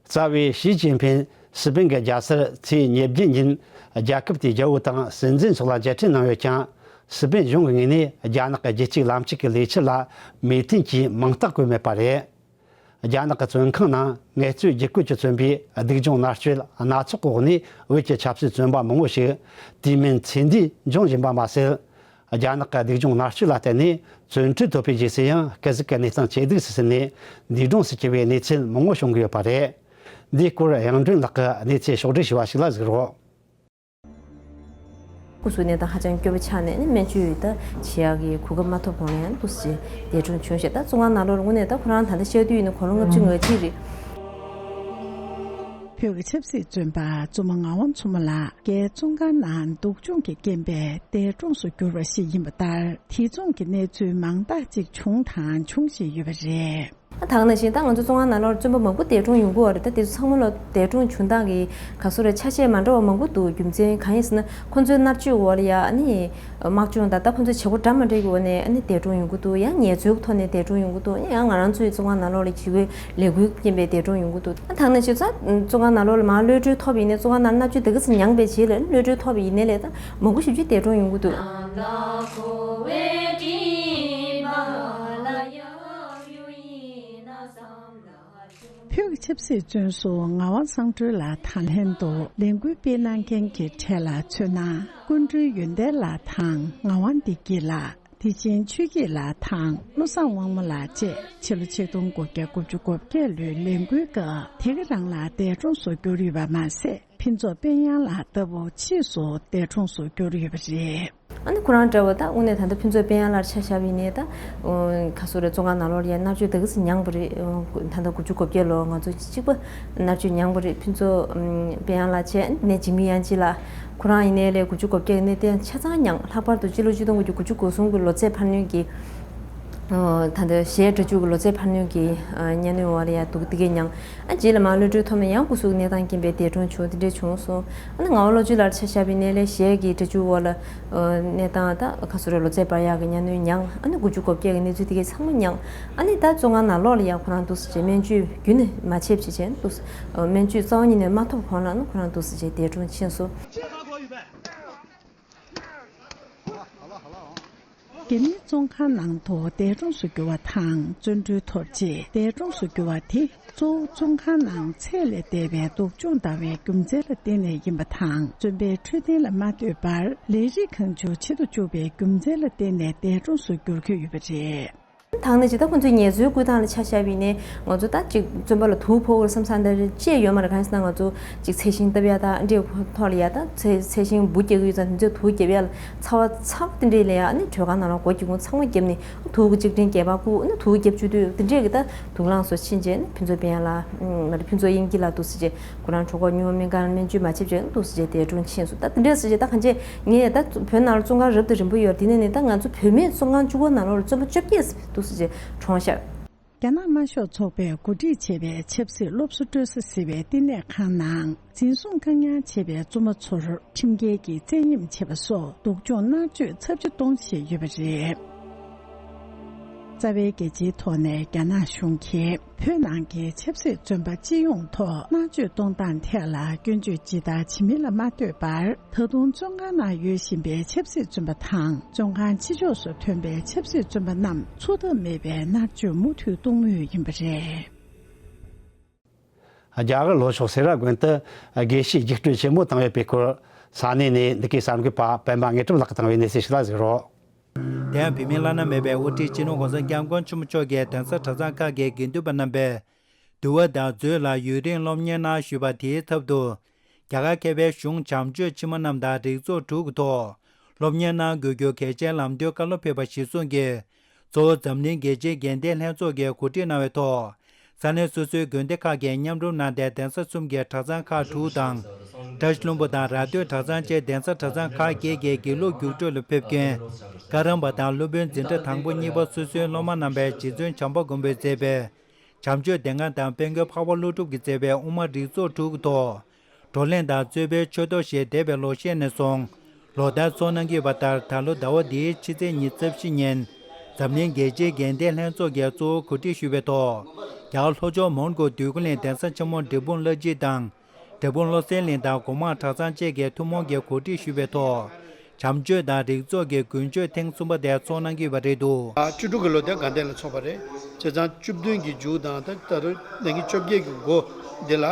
རྩ་བའི་ཞི་ཅིན་ཕིང་སི་པིན་གྱི་རྒྱལ་སར་ཚེས་ཉེར་བརྒྱད་ཉིན་རྒྱལ་ཁབ་དེའི་རྒྱལ་པོ་དང་སྲིད་འཛིན་སོགས་ལ་མཇལ་འཕྲད་གནང་ཡོད་ཀྱང་། སི་པིན་གཞུང་གི་ངོས་ནས་རྒྱ་ནག་གི་རྒྱལ་གཅེས་ལམ་གཅིག་གི་ལས་འཆར་ལ་མོས་མཐུན་གྱིས་མིང་རྟགས་བཀོད་མེད་པ་རེད། རྒྱ་ནག་གི་བཙོན་ཁང་ནང་ངལ་རྩོལ་རྒྱུད་བཀོལ་གྱིས་བཙོན་པའི་སྡུག་སྦྱོང་མནར་གཅོད་སྣ་ཚོགས་ཀྱི་འོག་ནས་བོད་ཀྱི་ཆབ་སྲིད་བཙོན་པ་མང་པོ་ཞིག་དུས་མིན་ཚེ་འདས་འབྱུང་བཞིན་པ་མ་ཟད། རྒྱ་ནག་གི་སྡུག་སྦྱོང་མནར་གཅོད་ལ་བརྟེན་ནས་བཙོན་ཁྲལ་ཐོབ་པའི་རྗེས་སུ་ཡང་སྐུ་གཟུགས་ཀྱི་གནས་སྟངས་ཇེ་སྡུག་སུ་ཕྱིན་ནས་འདས་གྲོངས་སུ་གྱུར་བའི་གནས་ཚུལ་མང་པོ་བྱུང་གི་ཡོད་པ་རེད། འདིའི་སྐོར་དབྱངས་སྒྲོན་ལགས་ཀྱིས་གནས་ཚུལ་ཕྱོགས་བསྒྲིགས་ཞུས་པ་ཞིག་ལ་གཟིགས་རོགས། སྐུ་གཟུགས་གནས་སྟངས་ཧ་ཅང་སྐྱོ་པོ་ཆགས་ནས་ནི་སྨན་བཅོས་ད་བྱེད་ཡག་གི་གོ་སྐབས་མ་ཐོབ་གོང་ལ་ཡང་འདུག་སེ་འདས་གྲོངས་བྱུང་ཞེས། ད་བཙོན་ཁང་ནང་ལོགས་ལ་དངོས་གནས་ད་ཁོ་རང་ད་ལྟ་བཤད་དུས་ཡིན་ན་དགུང་ལོ་ལྔ་བཅུ་ང་གཅིག་རེད། བོད་ཀྱི་ཆབ་སྲིད་བཙོན་པ་བཙུན་མ་ངག་དབང་མཚོ་མོ་ལགས་རྒྱའི་བཙོན་ཁང་ནང་སྡུག་སྦྱོང་གི་རྐྱེན་པས་འདས་གྲོངས་སུ་གྱུར་བ་ཞིག་ཡིན་པ་ལྟར། དེ་མཚུངས་ཀྱི་གནས་ཚུལ་མང་དག་ཅིག་བྱུང་དང་འབྱུང་བཞིན་ཡོད་པ་རེད། ད་ག་ནང་བཞིན་ད་ང་ཚོ་བཙོན་ཁང་ནང་ལོགས་བཙོན་པ་མང་པོ་འདས་གྲོངས་ཡོང་གི་ཡོད་རེད། ད་དེ་ཚོ་ཚང་མ་ལ་འདས་གྲོངས་བྱུང་སྟངས་ཀྱི་ག་སོ་རེད་ཆ་ཤས་མ་འདྲ་བ་མང་པོ་འདུག། རྒྱུ་མཚན་གང་ཡིན་ཟེར་ན་ཁོང་ཚོའི་མནར་གཅོད་འོག་ལ་ཡ་ཨ་ནི་དམག་སྦྱོང་དང་ད་ཁོང་ཚོའི་བྱེད་སྒོ་འདྲ་མ་འདྲ་གི་འོག་ནས་ཨ་ནི་འདས་གྲོངས་ཡོང་གི་འདུག། ཡང་ངལ་རྩོལ་གྱི་ཐོག་ནས་འདས་གྲོངས་ཡོང་གི་འདུག། ཡང་ང་རང་ཚོའི་བཙོན་ཁང་ནང་ལོགས་ལ་བྱེད་སྒོའི་ལས་འགུལ་རྐྱེན་པས་འདས་གྲོངས་ཡོང་གི་འདུག། ད་ག་ནང་བཞིན་ད་བཙོན་ཁང་ནང་ལོགས་ལ་མར་གློད་གྲོལ་ཐོབ་ཡིན་ནའི་བཙོན་ཁང་ནང་མནར་གཅོད་དེ་ག་ཚོད་མྱངས་པའི་རྗེས་ལ་གློད་གྲོལ་ཐོབ་ཡིན་ནའི་ལས་ད་མང་པོ་ཞེ་པོ་ཅིག་འདས་གྲོངས་ཡོང་གི་འདུག། བོད་ཀྱི་ཆབ་སྲིད་བཙོན་ཟུར་ངག་དབང་གསང་སྒྲོལ་ལགས་དང་ལྷན་དུ་ལས་འགུལ་སྤེལ་གནང་མཁན་གྱི་གྲས་ལ་མཚོན་ན། སྐུ་མགྲོན་ཡོན་ཏན་ལགས་དང་ངག་དབང་བདེ་སྐྱིད་ལགས། བདེ་ཆེན་ཆོས་སྐྱིད་ལགས་དང་བློ་བཟང་དབང་མོ་ལགས་བཅས་ཕྱི་ལོ་ཆིག་སྟོང་དགུ་བརྒྱ་དགུ་བཅུ་གོ་བརྒྱད་ལོའི་ལས་འགུལ་སྐབས་དེ་ག་རང་ལ་འདས་གྲོངས་སུ་གྱུར་ཡོད་པ་མ་ཟད། ཕུན་ཚོགས་དཔལ་དབྱངས་ལགས་ལྟ་བུ་ཕྱིས་སུ་འདས་གྲོངས་སུ་གྱུར་ཡོད་པ་རེད། ཨ་ནི་ཁོ་རང་འདྲ་བ་ད་དངོས་གནས་ད་ལྟ་ཕུན་ཚོགས་དཔལ་དབྱངས་ལགས་ཆ་བཞག་པ་ཡིན་ནའི་ད་ཁ་སོ་རེ་བཙོན་ཁང་ནང་ལོགས་ལ་ཡ་མནར་གཅོད་དེ་ག་ཚོད་མྱངས་པ་རེད། ད་ལྟ་དགུ་བཅུ་གོ་བརྒྱད་ལོ་ང་ཚོ་གཅིག་པ་མནར་གཅོད་མྱངས་པ་རེད། ཕུན་ཚོགས་དཔལ་དབྱངས་ལགས་བྱས་ནས་འཇིགས་མེད་དབྱངས་སྐྱིད་ལགས་ཁོ་རང་ཡིན་ནའི་ལས་དགུ་བཅུ་གོ་བརྒྱད་ཀྱི་གནད་དོན་ཆ་ཚང་མྱངས། ལྷག་པར་དུ་སྤྱི་ལོ་ཆིག་སྟོང་དགུ་བརྒྱ་དགུ་བཅུ་གོ་གསུམ་གྱི་ལོ་ཚད་འཕར་སྣོན་གྱི་ད་ལྟ་གཞས་སྒྲ་སྒྱུར་གྱི་ལོ་ཚད་འཕར་སྣོན་གྱི་གཉའ་གནོན་འོག་ལ་ཡ་འདུག་དེ་གས་མྱངས། ཨ་རྗེས་ལ་མར་གློད་གྲོལ་ཐོབ་ནས་ཡང་སྐུ་གཟུགས་གནས་སྟངས་རྐྱེན་པས་འདས་གྲོངས་བྱུང་། དེ་འདྲས་བྱུང་སོང་། ཨ་ནི་ངག་དབང་བློ་ཆོས་ལགས་ཆ་བཞག་པ་ཡིན་ནའི་ལས་གཞས་ཀྱི་སྒྲ་སྒྱུར་འོག་ལ་གནས་སྟངས་ད་ཁ་སོ་རེ་ལོ་ཚད་འཕར་ཡག་གི་གཉའ་གནོན་མྱངས། ཨ་ནི་དགུ་བཅུ་གོ་བརྒྱད་ཀྱི་གནས་ཚུལ་དེ་གས་ཚང་མ་མྱངས། ཨ་ནི་ད་བཙོན་ཁང་ནང་ལོགས་ལ་ཡང་ཁོ་རང་འདུག་སེ་བྱས་སྨན་བཅོས་རྒྱུན་ནས་མ་བྱས་པ་བྱས་བྱས་འདུག་སེ་སྨན་བཅོས་རྩ་བ་ཉིད་ནས་མ་ཐོབ་གོང་ལ་ནི་ཁོ་རང་འདུག་སེ་བྱས་འདས་གྲོངས་ཕྱིན་སོང་། རྒྱ་མིའི་བཙོན་ཁང་ནང་དུ་འདས་གྲོངས་སུ་གྱུར་བ་དང་། བཙོན་གྲོལ་ཐོབ་རྗེས་འདས་གྲོངས་སུ་གྱུར་བ་དེ། གཙོ་བོ་བཙོན་ཁང་ནང་ཚད་ལས་འདས་པའི་སྡུག་སྦྱོང་བཏང་བའི་རྒྱུ་མཚན་ལ་བརྟེན་ནས་ཡིན་པ་དང་། བཙོན་པའི་འཕྲོད་བསྟེན་ལ་མ་ལྟོས་པར་ལས་རིགས་གང་བྱུང་བྱེད་དུ་བཅུག་པའི་རྒྱུ་མཚན་ལ་བརྟེན་ནས་འདས་གྲོངས་སུ་གྱུར་གྱི་ཡོད་པ་རེད། ད་ནི་ཇི་ལྟར་ཁོང་ཚོས་ངལ་རྩོལ་བསྐུལ་སྟངས་ལ་ཆ་བཞག་པ་ཡིན་ནའི། ང་ཚོ་ད་ཅིག་བཙོན་པ་ལ་དུག་ཕོག་གི་རེད་བསམ་ས་འདྲ་ཅི་ཡང་ཡོད་མ་རེད། གང་ཡིན་ཟེར་ན། ང་ཚོ་ཅིག་ཚལ་ཞིང་བཏབ་ཡ་དང་འདྲའི་ཐོག་ལ་ཡ། ད་ཚལ་ཚལ་ཞིང་འབུ་རྒྱག་གི་ཡོད་ཙང་། དེ་ཚོས་དུག་བརྒྱབ་ཡ་ལ་ཚ་བ་ཚ་བ་དེ་འདྲས་ལ་ཡ། ཨ་ནི་དྲོད་ཁང་ནང་ལ་སྒོ་ཁྱི་ཁུང་ཚང་མ་བརྒྱབ་ནས་དུག་གི་ལྕགས་ཀྲིན་སྒལ་པ་བཀུག་ཨ་ནི་དུག་བརྒྱབ་བཅུག་དུས། དེ་འདྲས་ཀྱི་ད་དུག་རླངས་སོགས་ཕྱིན་རྗེས་ནི་ཕུན་ཚོགས་དཔལ་དབྱངས་ལགས། ཨ་ནི་ཕུན་ཚོགས་དབྱིངས་སྐྱིད་ལགས་འདུག་ཟེར་རྗེས། ཁོ་རང་གྲོད་ཁོག་ཉུང་བ་སྨན་ཁང་ལ་སྨན་བཅོས་མ་བྱེད་ཅེས་འདུག་ཟེར་རྗེས་འདས་གྲོངས་ཕྱིན་སོང་། ད་དེ་འདྲས་ཟེར་རྗེས་ད་གང་བྱས། ངས་ད་བོད་ནང་ལ་བཙོན་ཁང་རབ་དང་རིམ་པ་ཡོད་རེད། དེ་ནས་ནི་ད་ང་ཚོ་བོད་མིའི་བཙོན་ཁང་བཅུ་པ་ནང་ལོགས་ལ་བཙོན་པ་བཅོ་བརྒྱད་འདུག་ཟེར་རྗེས་གྲོངས་ཤག་རྒྱ་ནག་དམར་ཤོག་ཚོགས་པས་གོ་སྒྲིག་བྱས་པའི་ཆབ་སྲིད་སློབ་གསོ་སྤྲོད་ས་ཟེར་བའི་བསྟི་གནས་ཁང་ནང་འཛིན་བཟུང་བཀག་ཉར་བྱས་པའི་བཙོན་པ་ཚོར་ཁྲིམས་འགལ་གྱིས་བཙན་གཡེམ་བྱས་པ་སོགས་སྡུག་སྦྱོང་མནར་གཅོད་ཚབས་ཆེ་གཏོང་བཞིན་ཡོད་པ་རེད། རྩ་བའི་རྒྱལ་སྤྱིའི་ཐོག་ནས་རྒྱ་ནག་གཞུང་གིས་བོད་ནང་གི་ཆབ་སྲིད་བཙོན་པ་སྤྱི་ཡོངས་ཐོག་མནར་གཅོད་གཏོང་སྟངས་ཐད་ལ་སྐྱོན་བརྗོད་ཇི་ལྟར་བྱེད་མིན་ལ་མ་ལྟོས་པར། ད་དུང་བཙོན་ཁང་ནང་ཡོད་བཞིན་པའི་ཆབ་སྲིད་བཙོན་པ་དང་། བཙོན་ཁང་ཕྱི་ཕྱོགས་སུ་ཐོན་པའི་ཆབ་སྲིད་བཙོན་པ་རྣམས་འཚོ་ཐབས་མེད་པའི་མནར་གཅོད་མུ་མཐུད་གཏོང་མུས་ཡིན་པ་རེད། རྒྱ་གར་ལྷོ་ཕྱོགས་སེ་ར་དགོན་དུ་དགེ་བཤེས་རྒྱུགས་སྤྲོད་ཆེན་མོ་བཏང་ཡོད་པའི་སྐོར། ས་གནས་ནས་འདི་གའི་གསར་འགོད་པ་པད་མ་དངོས་གྲུབ་ལགས་ཀྱིས་བཏང་བའི་གནས་ཚུལ་ཞིག་ལ་གཟིགས་རོགས། དེ་ཡང་བོད་མིའི་བླ་ན་མེད་པའི་དབུ་ཁྲིད་སྤྱི་ནོར་༸གོང་ས་༸སྐྱབས་མགོན་ཆེན་པོ་མཆོག་གིས་གདན་ས་གྲྭ་ཚང་ཁག་གི་དགེ་འདུན་པ་རྣམ་པས་འདུལ་བ་དང་མཛོད་ལ་ཡུན་རིང་སློབ་གཉེར་གནང་བཞུགས་པ་དེའི་ཚབ་ཏུ། རྒྱ་གར་མཁས་པའི་གཞུང་བྱམས་ཆོས་ཕྱི་མ་རྣམས་དང་རིགས་ཚོགས་དྲུག་གི་ཐོག་སློབ་གཉེར་གནང་དགོས་རྒྱུ་གལ་ཆེན་ལམ་སྟོན་བཀའ་སློབ་ཕེབས་པ་གཞིར་བཟུང་གིས། གཙོ་བོ་འཛམ་གླིང་རྒྱལ་སྤྱིའི་དགེ་ལྡན་ལྷན་ཚོགས་ཀྱིས་གོ་སྒྲིག་གནང་བའི་ཐོག་ས་གནས་སོ་སོའི་དགོན་སྡེ་ཁག་གིས་མཉམ་རུབ་གནང་སྟེ། གདན་ས་གསུམ་གྱི་གྲྭ་ཚང་ཁག་དྲུག་དང་། བཀྲ་ཤིས་ལྷུན་པོ་དང་ར་སྟོད་གྲྭ་ཚང་བཅས་གདན་ས་གྲྭ་ཚང་ཁག་བརྒྱད་ཀྱི་དགེ་ལུགས་རྒྱུགས་སྤྲོད་ལ་ཕེབས་མཁན་བཀའ་རམས་པ་དང་སློབ་དཔོན་འཛིན་གྲྭ་དང་པོ་གཉིས་པ་སོ་སོའི་སློབ་མ་རྣམ་པས་རྗེ་བཙུན་བྱམས་པ་མགོན་པོས་མཛད་པའི་བྱམས་ཆོས་སྡེ་ལྔ་དང་དཔལ་མགོན་འཕགས་པ་ཀླུ་སྒྲུབ་ཀྱིས་མཛད་པའི་དབུ་མ་རིགས་ཚོགས་དྲུག་གི་ཐོག་བགྲོ་གླེང་དང་རྩོད་པའི་ཆོས་ཐོག་ཞེས་འདས་པའི་ལོ་ཤས་ནས་བཟུང་ལོ་ལྟར་ཚོགས་གནང་གི་ཡོད་པ་ལྟར། ད་ལོ་ཟླ་བ་འདིའི་ཕྱི་ཚེས་ཉི་ཤུ་རྩ་བཞི་ཉིན་འཛམ་གླིང་རྒྱལ་སྤྱིའི་དགེ་ལྡན་ལྷན་ཚོགས་ཀྱིས་གཙོ་བོ་གོ་སྒྲིག་ཞུས་པའི་ཐོག་རྒྱ་གར་ལྷོ་ཕྱོགས་མོན་གྷོ་འདོད་རྒུ་གླིང་གདན་ས་ཆེན་མོ་འབྲས་སྤུངས་བླ་སྤྱི་དང་། འབྲས་སྤུངས་བློ་གསལ་གླིང་དང་སྒོ་མང་གྲྭ་ཚང་བཅས་ཀྱིས་ཐུན་མོང་གིས་གོ་སྒྲིག་ཞུས་པའི་ཐོག་བྱམས་ཆོས་དང་རིགས་ཚོགས་ཀྱི་དགུན་ཆོས་ཐེངས་གསུམ་པ་དེ་ཚོགས་གནང་གི་ཡོད་པ་རེད་འདུག་བཅུ་དྲུག་གི་ལོ་དེ་དགའ་ལྡན་ལ་ཚོགས་པ་རེད། བྱས་ཙང་བཅུ་བདུན་གྱི་མཇུག་དང་། ད་ད་རུང་ལས་ཀྱི་བཅོ་བརྒྱད་ཀྱི་འགོ་འདི་ལ་ཨ་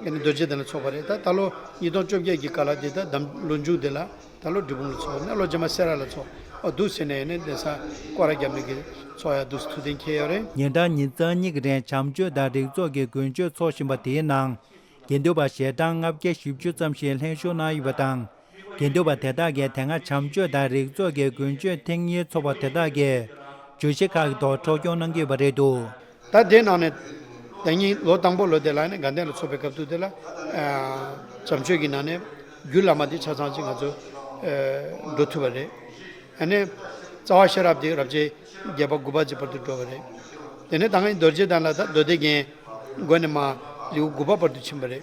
ནི་རྡོ་རྗེ་གདན་ལ་ཚོགས་པ་རེད། ད་ད་ལོ་ཉིས་སྟོང་བཅོ་བརྒྱད་ཀྱི་སྐབས་ལ་འདི་ད་དམ་ལོ་མཇུག་འདི་ལ་ད་ལོ་འབྲས་སྤུངས་ལ་ཚོགས། ནས་ལོ་རྗེས་མ་སེ་ར་ལ་ཚོགས། ཨོ་འདུག་ཟེར་ནས་ཨ་ནི་གདན་ས་སྐོར་ར་བརྒྱབ་ནས་ཀྱི་ཚོགས་ཡ་འདུག་ཐུགས་གཏན་འཁེལ་ཡོད་རེད། ཉིན་གྲངས་ཉི་ཤུ་རྩ་གཉིས་ཀྱི་རིང་བྱམས་ཆོས་དང་རིགས་ཚོགས་ཀྱི་དགུན་ཆོས་ཚོགས་བཞིན་པ་དེའི་ནང་། དགེ་འདུན་པ་ཞལ་གྲངས་ལྔ་བརྒྱ་བཞི་བཅུ་ཙམ་ཞིག་ལྷན་ཞུགས་གནང་ཡོད་པ་དང་། དགེ་འདུན་པ་དེ་དག་གིས་དེ་སྔ་བྱམས་ཆོས་དང་རིགས་ཚོགས་ཀྱི་དགུན་ཆོས་ཐེངས་གཉིས་ཚོགས་པ་དེ་དག་གིས་བརྗོད་གཞི་ཁག་གི་ཐོག་འཕྲོ་སྐྱོར་གནང་གི་ཡོད་པ་རེད་འདུག་ད་དེའི་ནང་ནས་ད་ཉིན་ལོ་དང་པོ་ལོ་དེ་ལ་ནི་དགའ་ལྡན་ལ་ཚོགས་པའི་སྐབས་དུས་དེ་ལ་བྱམས་ཆོས་ཀྱི་ནང་ནས་རྒྱུད་བླ་མ་དེ་ཆ་ཚང་ཅིག་ང་ཚོ་འགྲོ་ཐུབ་པ་རེད། ཨ་ནི་རྩ་བ་ཤེས་རབ་དེ་རབ་བྱེད་བརྒྱད་པ་དགུ་པ་ཅིག་བར་དུ་འགྲོ་བ་རེད། དེ་ནས་ད་ང་རྡོ་རྗེ་གདན་ལ་ད་མདོ་སྡེ་རྒྱན་སྒོ་ནས་མར་ལེའུ་དགུ་པ་བར་དུ་ཕྱིན་པ་རེད།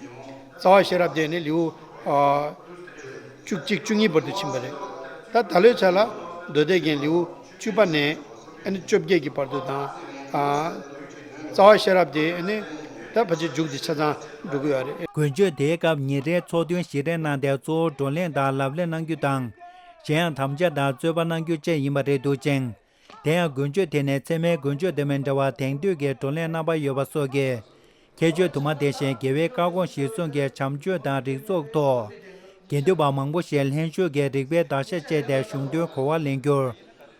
རྩ་བ་ཤེས་རབ་དེ་ནི་ལེའུ་ཨ་བཅུ་གཅིག་བཅུ་གཉིས་བར་དུ་ཕྱིན་པ་རེད། ད་ད་ལོའི་ཆ་ལ་མདོ་སྡེ་རྒྱན་ལེའུ་བཅུ་པ་ནས་ཨ་ནི་བཅོ་བརྒྱད་ཀྱི་བར་དུ་དང་། ཨ་རྩ་བ་ཤེས་རབ་དེ་ཨ་ནི་ད་ཕལ་ཆེར་མཇུག་དེ་ཆ་ཚང་འགྲོ་གི་ཡོད་རེད། དགུན་ཆོས་དེའི་སྐབས་ཉིན་རེའི་ཚོགས་ཐུན་བཞི་རེ་གནང་སྟེ། གཙོ་བོ་བགྲོ་གླེང་དང་ལབ་གླེང་གནང་རྒྱུ་དང་། གཞན་ཡང་དམ་བཅའ་དང་རྩོད་པ་གནང་རྒྱུ་བཅས་ཡིན་པ་རེད་འདུག་ཅིང་། དེ་ཡང་དགུན་ཆོས་དེ་ནི་ཚད་མའི་དགུན་ཆོས་དང་མི་འདྲ་བར་དེང་དུས་ཀྱི་བགྲོ་གླེང་རྣམ་པ་ཡོད་པ་སོགས་ཀྱི་ཁྱད་ཆོས་དུ་མ། དེ་བཞིན་རྒྱལ་བའི་བཀའ་དགོངས་གཞིར་བཟུང་གིས་བྱམས་ཆོས་དང་རིགས་ཚོགས་ཐོག་དགེ་འདུན་པ་མང་པོ་ཞིག་ལྷན་ཞུགས་ཀྱིས་རིགས་པའི་བརྡར་ཤ་བཅད་དེ་གཞུང་དོན་གོ་བ་ལེན་རྒྱུར་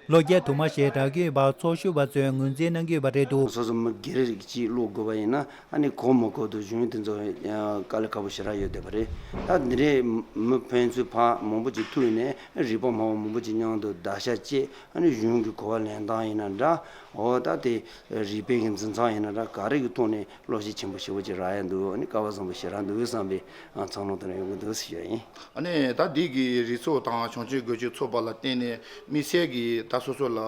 བློ་སྐྱེད་དུ་མ་ཞིག་རག་གི་ཡོད་པ་ཚོགས་ཞུགས་པ་ཚོས་ངོས་འཛིན་གནང་གི་ཡོད་པ་རེད་འདུག་སོ་སོ་མི་སྒེར་རིགས་གཅིག་ཀློག་དགོས་པ་ཡིན་ན། ཨ་ནི་གོ་མ་གོ་དུ་གཞུང་དེ་ཚོ་དཀའ་ལས་ཁག་པོ་ཞེ་དྲག་ཡོད་བསྡད་པ་རེད། ད་འདི་འདྲའི་མི་ཕན་ཚུན་ཕར་མང་པོ་ཅིག་ཐུག་ནས་རིགས་པ་སྨྲ་བ་མང་པོ་ཅིག་མཉམ་དུ་བརྡར་ཤ་བཅད། ཨ་ནི་གཞུང་གི་གོ་བ་ལེན་སྟངས་ཡིན་ན་འདྲ། འོ་ད་དེ་རིགས་པའི་གི་འཛིན་སྟངས་ཡིན་ན་འདྲ། ག་རེ་གི་ཐོག་ནས་བློ་ཤེད་ཆེན་པོ་ཞེ་པོ་ཅིག་རག་ཡ་འདུག་ཨ་ནི་སྐལ་བ་བཟང་པོ་ཞེ་དྲག་འདུག་བསམ་པའི་ཨ་འཚར་ལོངས་དེ་འདྲ་ཡོང་གི་འདུག་ཟེར་ཞུ་ཡ་ཡིན། ཨ་ནི་ད་འདི་གི་རིགས་ཚོགས་དང་བྱམས་ཆོས་དགུན་ཆོས་ཚོགས་པ་ལ་བརྟེན་ནས་དམིགས་བསལ་གྱི་ད་སོ་སོ་ལ་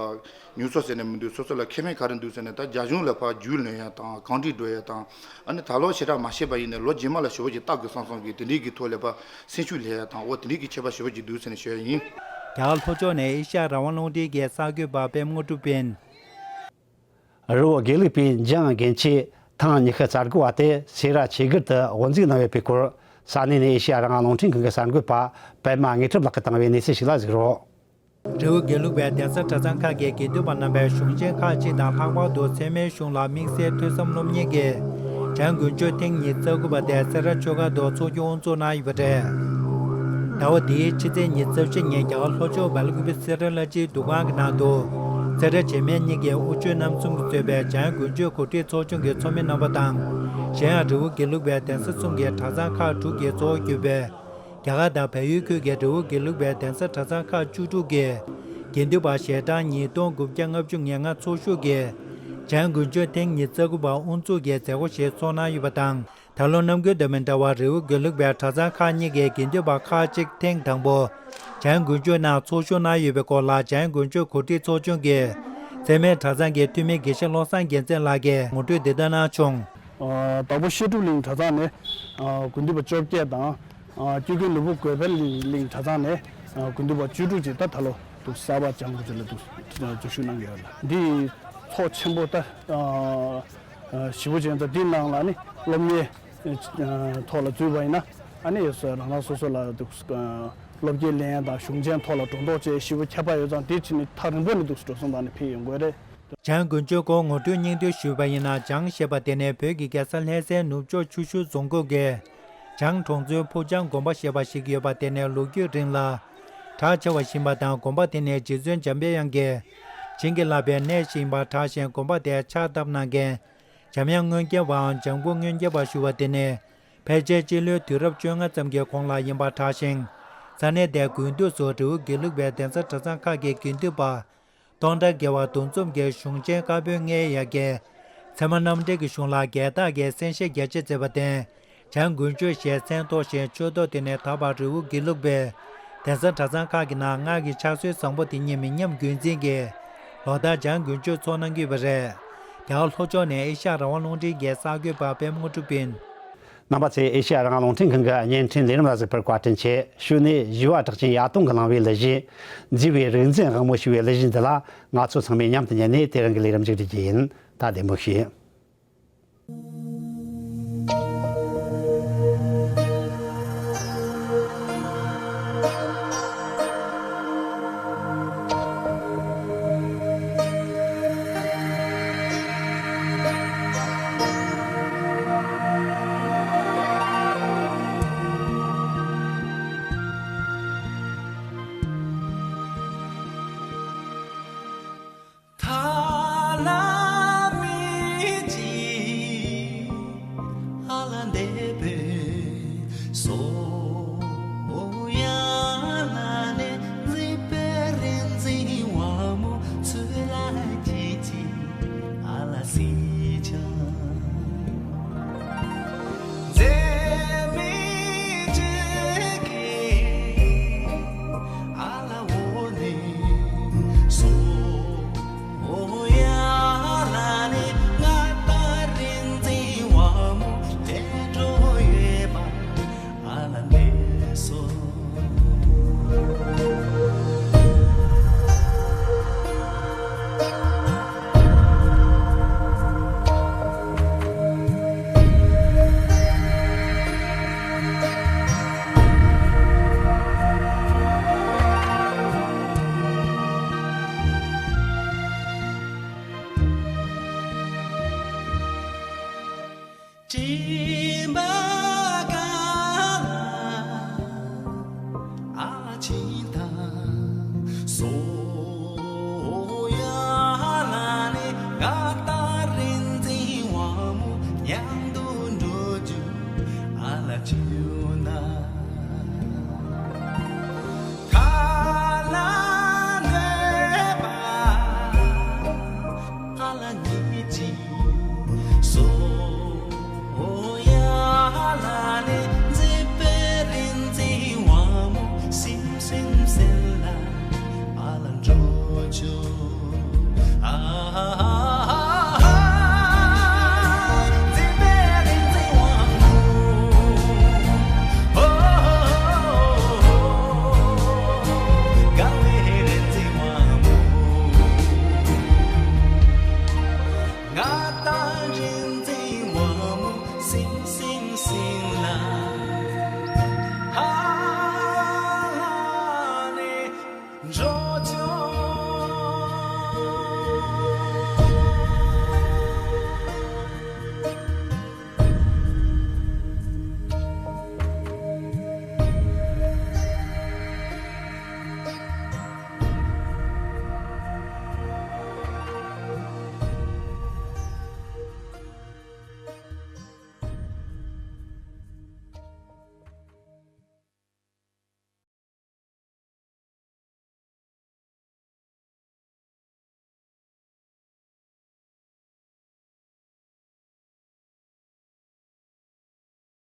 མྱོང་ཚོར་ཟེར་ནས་མི་འདུག་སོ་སོ་ལ་ཁེ་ཕན་ག་རེ་འདུག་ཟེར་ནས། ད་རྒྱ་གཞུང་ལ་ཕར་རྒྱུས་ལོན་ཡ་དང་གང་འགྲིག་འགྲོ་ཡ་དང་། ཨ་ནི་ད་ལོ་ཞེ་དྲག་མ་ཤེས་པ་ཡིན་ནའི་ལོ་རྗེས་མ་ལ་ཞེ་པོ་ཅིག་ལྟ་དགོས་བསམ་བསམ་གི་དེ་འདྲའི་གི་ཐོག་ལ་ཕར་སེམས་ཤུགས་སླེབས་ཡ་དང་། འོ་དེ་འདྲའི་གི་ཁྱད་པར་ཞེ་པོ་ཅིག་འདུག་ཟེར་ནས་ཞུ་ཡ་ཡིན། རྒྱ་གར་ལྷོ་ཕྱོགས་ནས་ཨེ་ཤ་ཡ་རང་དབང་རླུང་འཕྲིན་གྱི་གསར་འགོད་པ་པད་མ་དངོས་གྲུབ་ཡིན། རི་བོ་དགེ་ལུགས་པའི་འཇང་དགེ་ཆེ་ཐེངས་ཉི་ཤུ་རྩ་དགུ་བ་དེ་སེ་ར་ཆོས་སྒར་དུ་དབུ་འཛུགས་གནང་ཡོད་པའི་སྐོར། ས་གནས་ནས་ཨེ་ཤེ་ཡ་རང་དབང་རླུང་འཕྲིན་ཁང་གི་གསར་འགོད་པ་པད་མ་དངོས་གྲུབ་ལགས་ཀྱིས་བཏང་བའི་གནས་ཚུལ་ཞིག་ལ་གཟིགས་རོགས། རི་བོ་དགེ་ལུགས་པའི་གདན་ས་གྲྭ་ཚང་ཁག་གི་དགེ་འདུན་པ་རྣམ་པས་གཞུང་ཆེན་ཁག་ཅིག་དང་། ལྷག་པར་དུ་ཚད་མའི་གཞུང་ལ་དམིགས་བསལ་ཐོས་བསམ་སློབ་གཉེར་གྱིས་བྱང་དགུན་ཆོས་ཐེངས་ཉི་ཤུ་རྩ་དགུ་པ་དེ་སེ་ར་ཆོས་སྒར་དུ་འཚོགས་རྒྱུ་དབུ་འཛུགས་གནང་ཡོད་པ་རེད། ཟླ་བ་འདིའི་ཕྱི་ཚེས་ཉི་ཤུ་རྩ་བཞི་ཉིན་རྒྱ་གར་ལྷོ་ཕྱོགས་སྦེལ་ཀུ་པེ་སེ་ར་ལྷ་སྤྱིའི་འདུ་ཁང་གི་ནང་དུ། སེ་ར་བྱེས་སྨད་གཉིས་ཀྱི་དབུ་ཆོས་རྣམ་གསུམ་གྱིས་གཙོས་པའི་བྱང་དགུན་ཆོས་གོ་སྒྲིག་ཚོགས་ཆུང་གི་ཚོགས་མི་རྣམ་པ་དང་། གཞན་ཡང་རི་བོ་དགེ་ལུགས་པའི་གདན་ས་གསུམ་གྱི་གྲྭ་ཚང་ཁག་དྲུག་གིས་གཙོ་བོ་གྱུར་པའི། རྒྱ་གར་དང་བལ་ཡུལ་ཁུལ་གྱི་རི་བོ་དགེ་ལུགས་པའི་གདན་ས་གྲྭ་ཚང་ཁག་བཅུ་དྲུག་གི་དགེ་འདུན་པ་ཞལ་གྲངས་ཉིས་སྟོང་དགུ་བརྒྱ་ལྔ་བཅུ་ང་ལྔ་ཚོགས་ཞུགས་ཀྱིས། བྱང་དགུན་ཆོས་ཐེངས་ཉི་ཤུ་རྩ་དགུ་པ་དབུ་འཛུགས་ཀྱི་མཛད་སྒོ་ཞིག་ཚོགས་གནང་ཡོད་པ་དང་། ད་ལོ་ནམ་རྒྱུན་དང་མི་འདྲ་བར་རི་བོ་དགེ་ལུགས་པའི་གྲྭ་ཚང་ཁག་གཉིས་ཀྱི་དགེ་འདུན་པ་ཁག་ཅིག་ཐེངས་དང་པོ་བྱང་དགུན་ཆོས་ནང་ཚོགས་ཞུགས་གནང་ཡོད་པའི་སྐོར་ལ། བྱང་དགུན་ཆོས་གོ་སྒྲིག་ཚོགས་ཆུང་གི་ཚད་མའི་གྲྭ་ཚང་གི་འཐུས་མི་དགེ་བཤེས་བློ་བཟང་རྒྱལ་མཚན་ལགས་ཀྱིས་ངོ་སྤྲོད་འདི་ལྟར་གནང་བྱུང་། ཨ། དྭགས་པོ་བཤད་སྒྲུབ་གླིང་གྲྭ་ཚང་ནས། ཨ། དགེ་འདུན་པ་བཅོ་བརྒྱད་དང་། ཨ། སྐྱེ་དགུའི་ནོར་བུ་དགོན་པ་གླིང་གྲྭ་ཚང་ནས། ཨ། དགེ་འདུན་པ་བཅུ་དྲུག་ཅིག་ད་ད་ལོ་འདུག་གསར་པ་བྱང་དགུན་ཆོས་ལ་འདུག་འཛུལ་ཞུགས་གནང་གི་ཡོད་ལ། འདི་ཚོགས་ཆེན་པོ་ད། ཨ། ཞེ་པོ་ཅན་ད་འདི་ནང་ལ་ནི་སློབ་གཉེར་ཐོག་ལ་འཛུལ་བ་ཡིན་ན། ཨ་ནི་རང་རང་སོ་སོ་ལ་འདུག་སློབ་དགེ་ལེན་ཡ་དང་གཞུང་ཆེན་ཐོག་ལ་སྒྲོ་འདོགས་བཅད་ཞེ་པོ་ཁྱད་པར་ཡོད་ཙང་། དེ་ཕྱིན་ནི་ཐག་རིང་པོ་ནས་འདུག་འགྲོ་སོང་དང་ནི་ཕེབས་ཡོང་དགོས་རེད། བྱང་དགུན་ཆོས་སྐོར་ངོ་སྤྲོད་སྙིང་བསྡུས་ཞུས་པ་ཡིན་ན། བྱང་ཞེས་པ་དེ་ནི་བོད་ཀྱི་རྒྱལ་ས་ལྷ་སའི་ནུབ་ཕྱོགས་ཆུ་ཤུར་རྫོང་ཁག་གི་བྱང་གྲོང་ཚོའི་ཕུག་བྱང་དགོན་པ་ཞེས་པ་ཞིག་ཡོད་པ། དེ་ནི་ལོ་རྒྱུས་རིང་ལ་གྲགས་ཆེ་བ་ཞིག་ཡིན་པ་དང་། དགོན་པ་དེ་ནི་རྗེ་བཙུན་འཇམ་པའི་དབྱངས་ཀྱིས་བྱིན་གྱིས་བརླབས་པའི་གནས་ཤིག་ཡིན་པར་གྲགས་ཤིང་། དགོན་པ་དེར་ཕྱག་བཏབ་གནང་མཁན་འཇམ་དབྱངས་མངོན་སྐྱབས་པའམ་འཇམ་མགོན་མངོན་སྐྱབས་པ་ཞུ་བ་དེ་ནི། ཕལ་ཆེར་སྤྱི་ལོའི་དུས་རབས་བཅོ་ལྔ་ཙམ་གྱི་གོང་ལ་ཡིན་པར་གྲགས་ཤིང་། ས་གནས་དེའི་དགོན་འདུས་སུ་རི་བོ་དགེ་ལུགས་པའི་གདན་ས་གྲྭ་ཚང་ཁག་གི་དགེ་འདུན་པ་སྟོང་ཕྲག་བརྒལ་བ་འདུ་འཛོམས་ཀྱིས་གཞུང་ཆེན་བཀའ་པོད་ལྔའི་ཡ་གྱལ་ཚད་མ་རྣམ་འགྲེལ་གྱི་གཞུང་ལ་རྒྱལ་རྟགས་ཀྱི་གསན་བཞེས་རྒྱ་ཆེ་མཛད་པར་བརྟེན། བྱང་དགུན་ཆོས་ཞེས་མཚན་ཐོགས་ཤིང་། ཆོས་ཐོག་དེ་ནི་ད་བར་རི་བོ་དགེ་ལུགས་པའི་གདན་ས་གྲྭ་ཚང་ཁག་གི་ནང་སྔགས་ཀྱི་ཕྱག་སྲོལ་བཟང་པོ་དེ་ཉིད་མི་ཉམས་རྒྱུན་འཛིན་གྱིས་ལོ་ལྟར་བྱང་དགུན་ཆོས་ཚོགས་གནང་གི་ཡོད་པ་རེད། རྒྱ་གར་ལྷོ་ཕྱོགས་ནས་ཨེ་ཤ་ཡ་རང་དབང་རླུང་འཕྲིན་གྱི་གསར་འགོད་པ་པད་མ་དངོས་གྲུབ་ཡིན། རྣམ་པ་ཚོས་ཨེ་ཤ་ཡ་རང་དབང་རླུང་འཕྲིན་ཁང་གི་བརྙན་འཕྲིན་ལས་རིམ་ལ་གཟིགས་པར་བཀའ་དྲིན་ཆེ། གཞུག་ནས་བཞི་བ་གྲགས་ཅན་ཡར་ཐོན་གྱིས་བླངས་པའི་གླུ་གཞས། མཛེས་པའི་རིག་འཛིན་དབང་མོ་ཞེས་པའི་གླུ་གཞས་འདི་ལ་ང་ཚོ་ཚང་མས་མཉམ་དུ་ཉན་ནས་དེ་རིང་གི་ལས་རིམ་མཇུག་སྒྲིལ་རྒྱུ་ཡིན། ད་བདེ་མོ་བྱོས།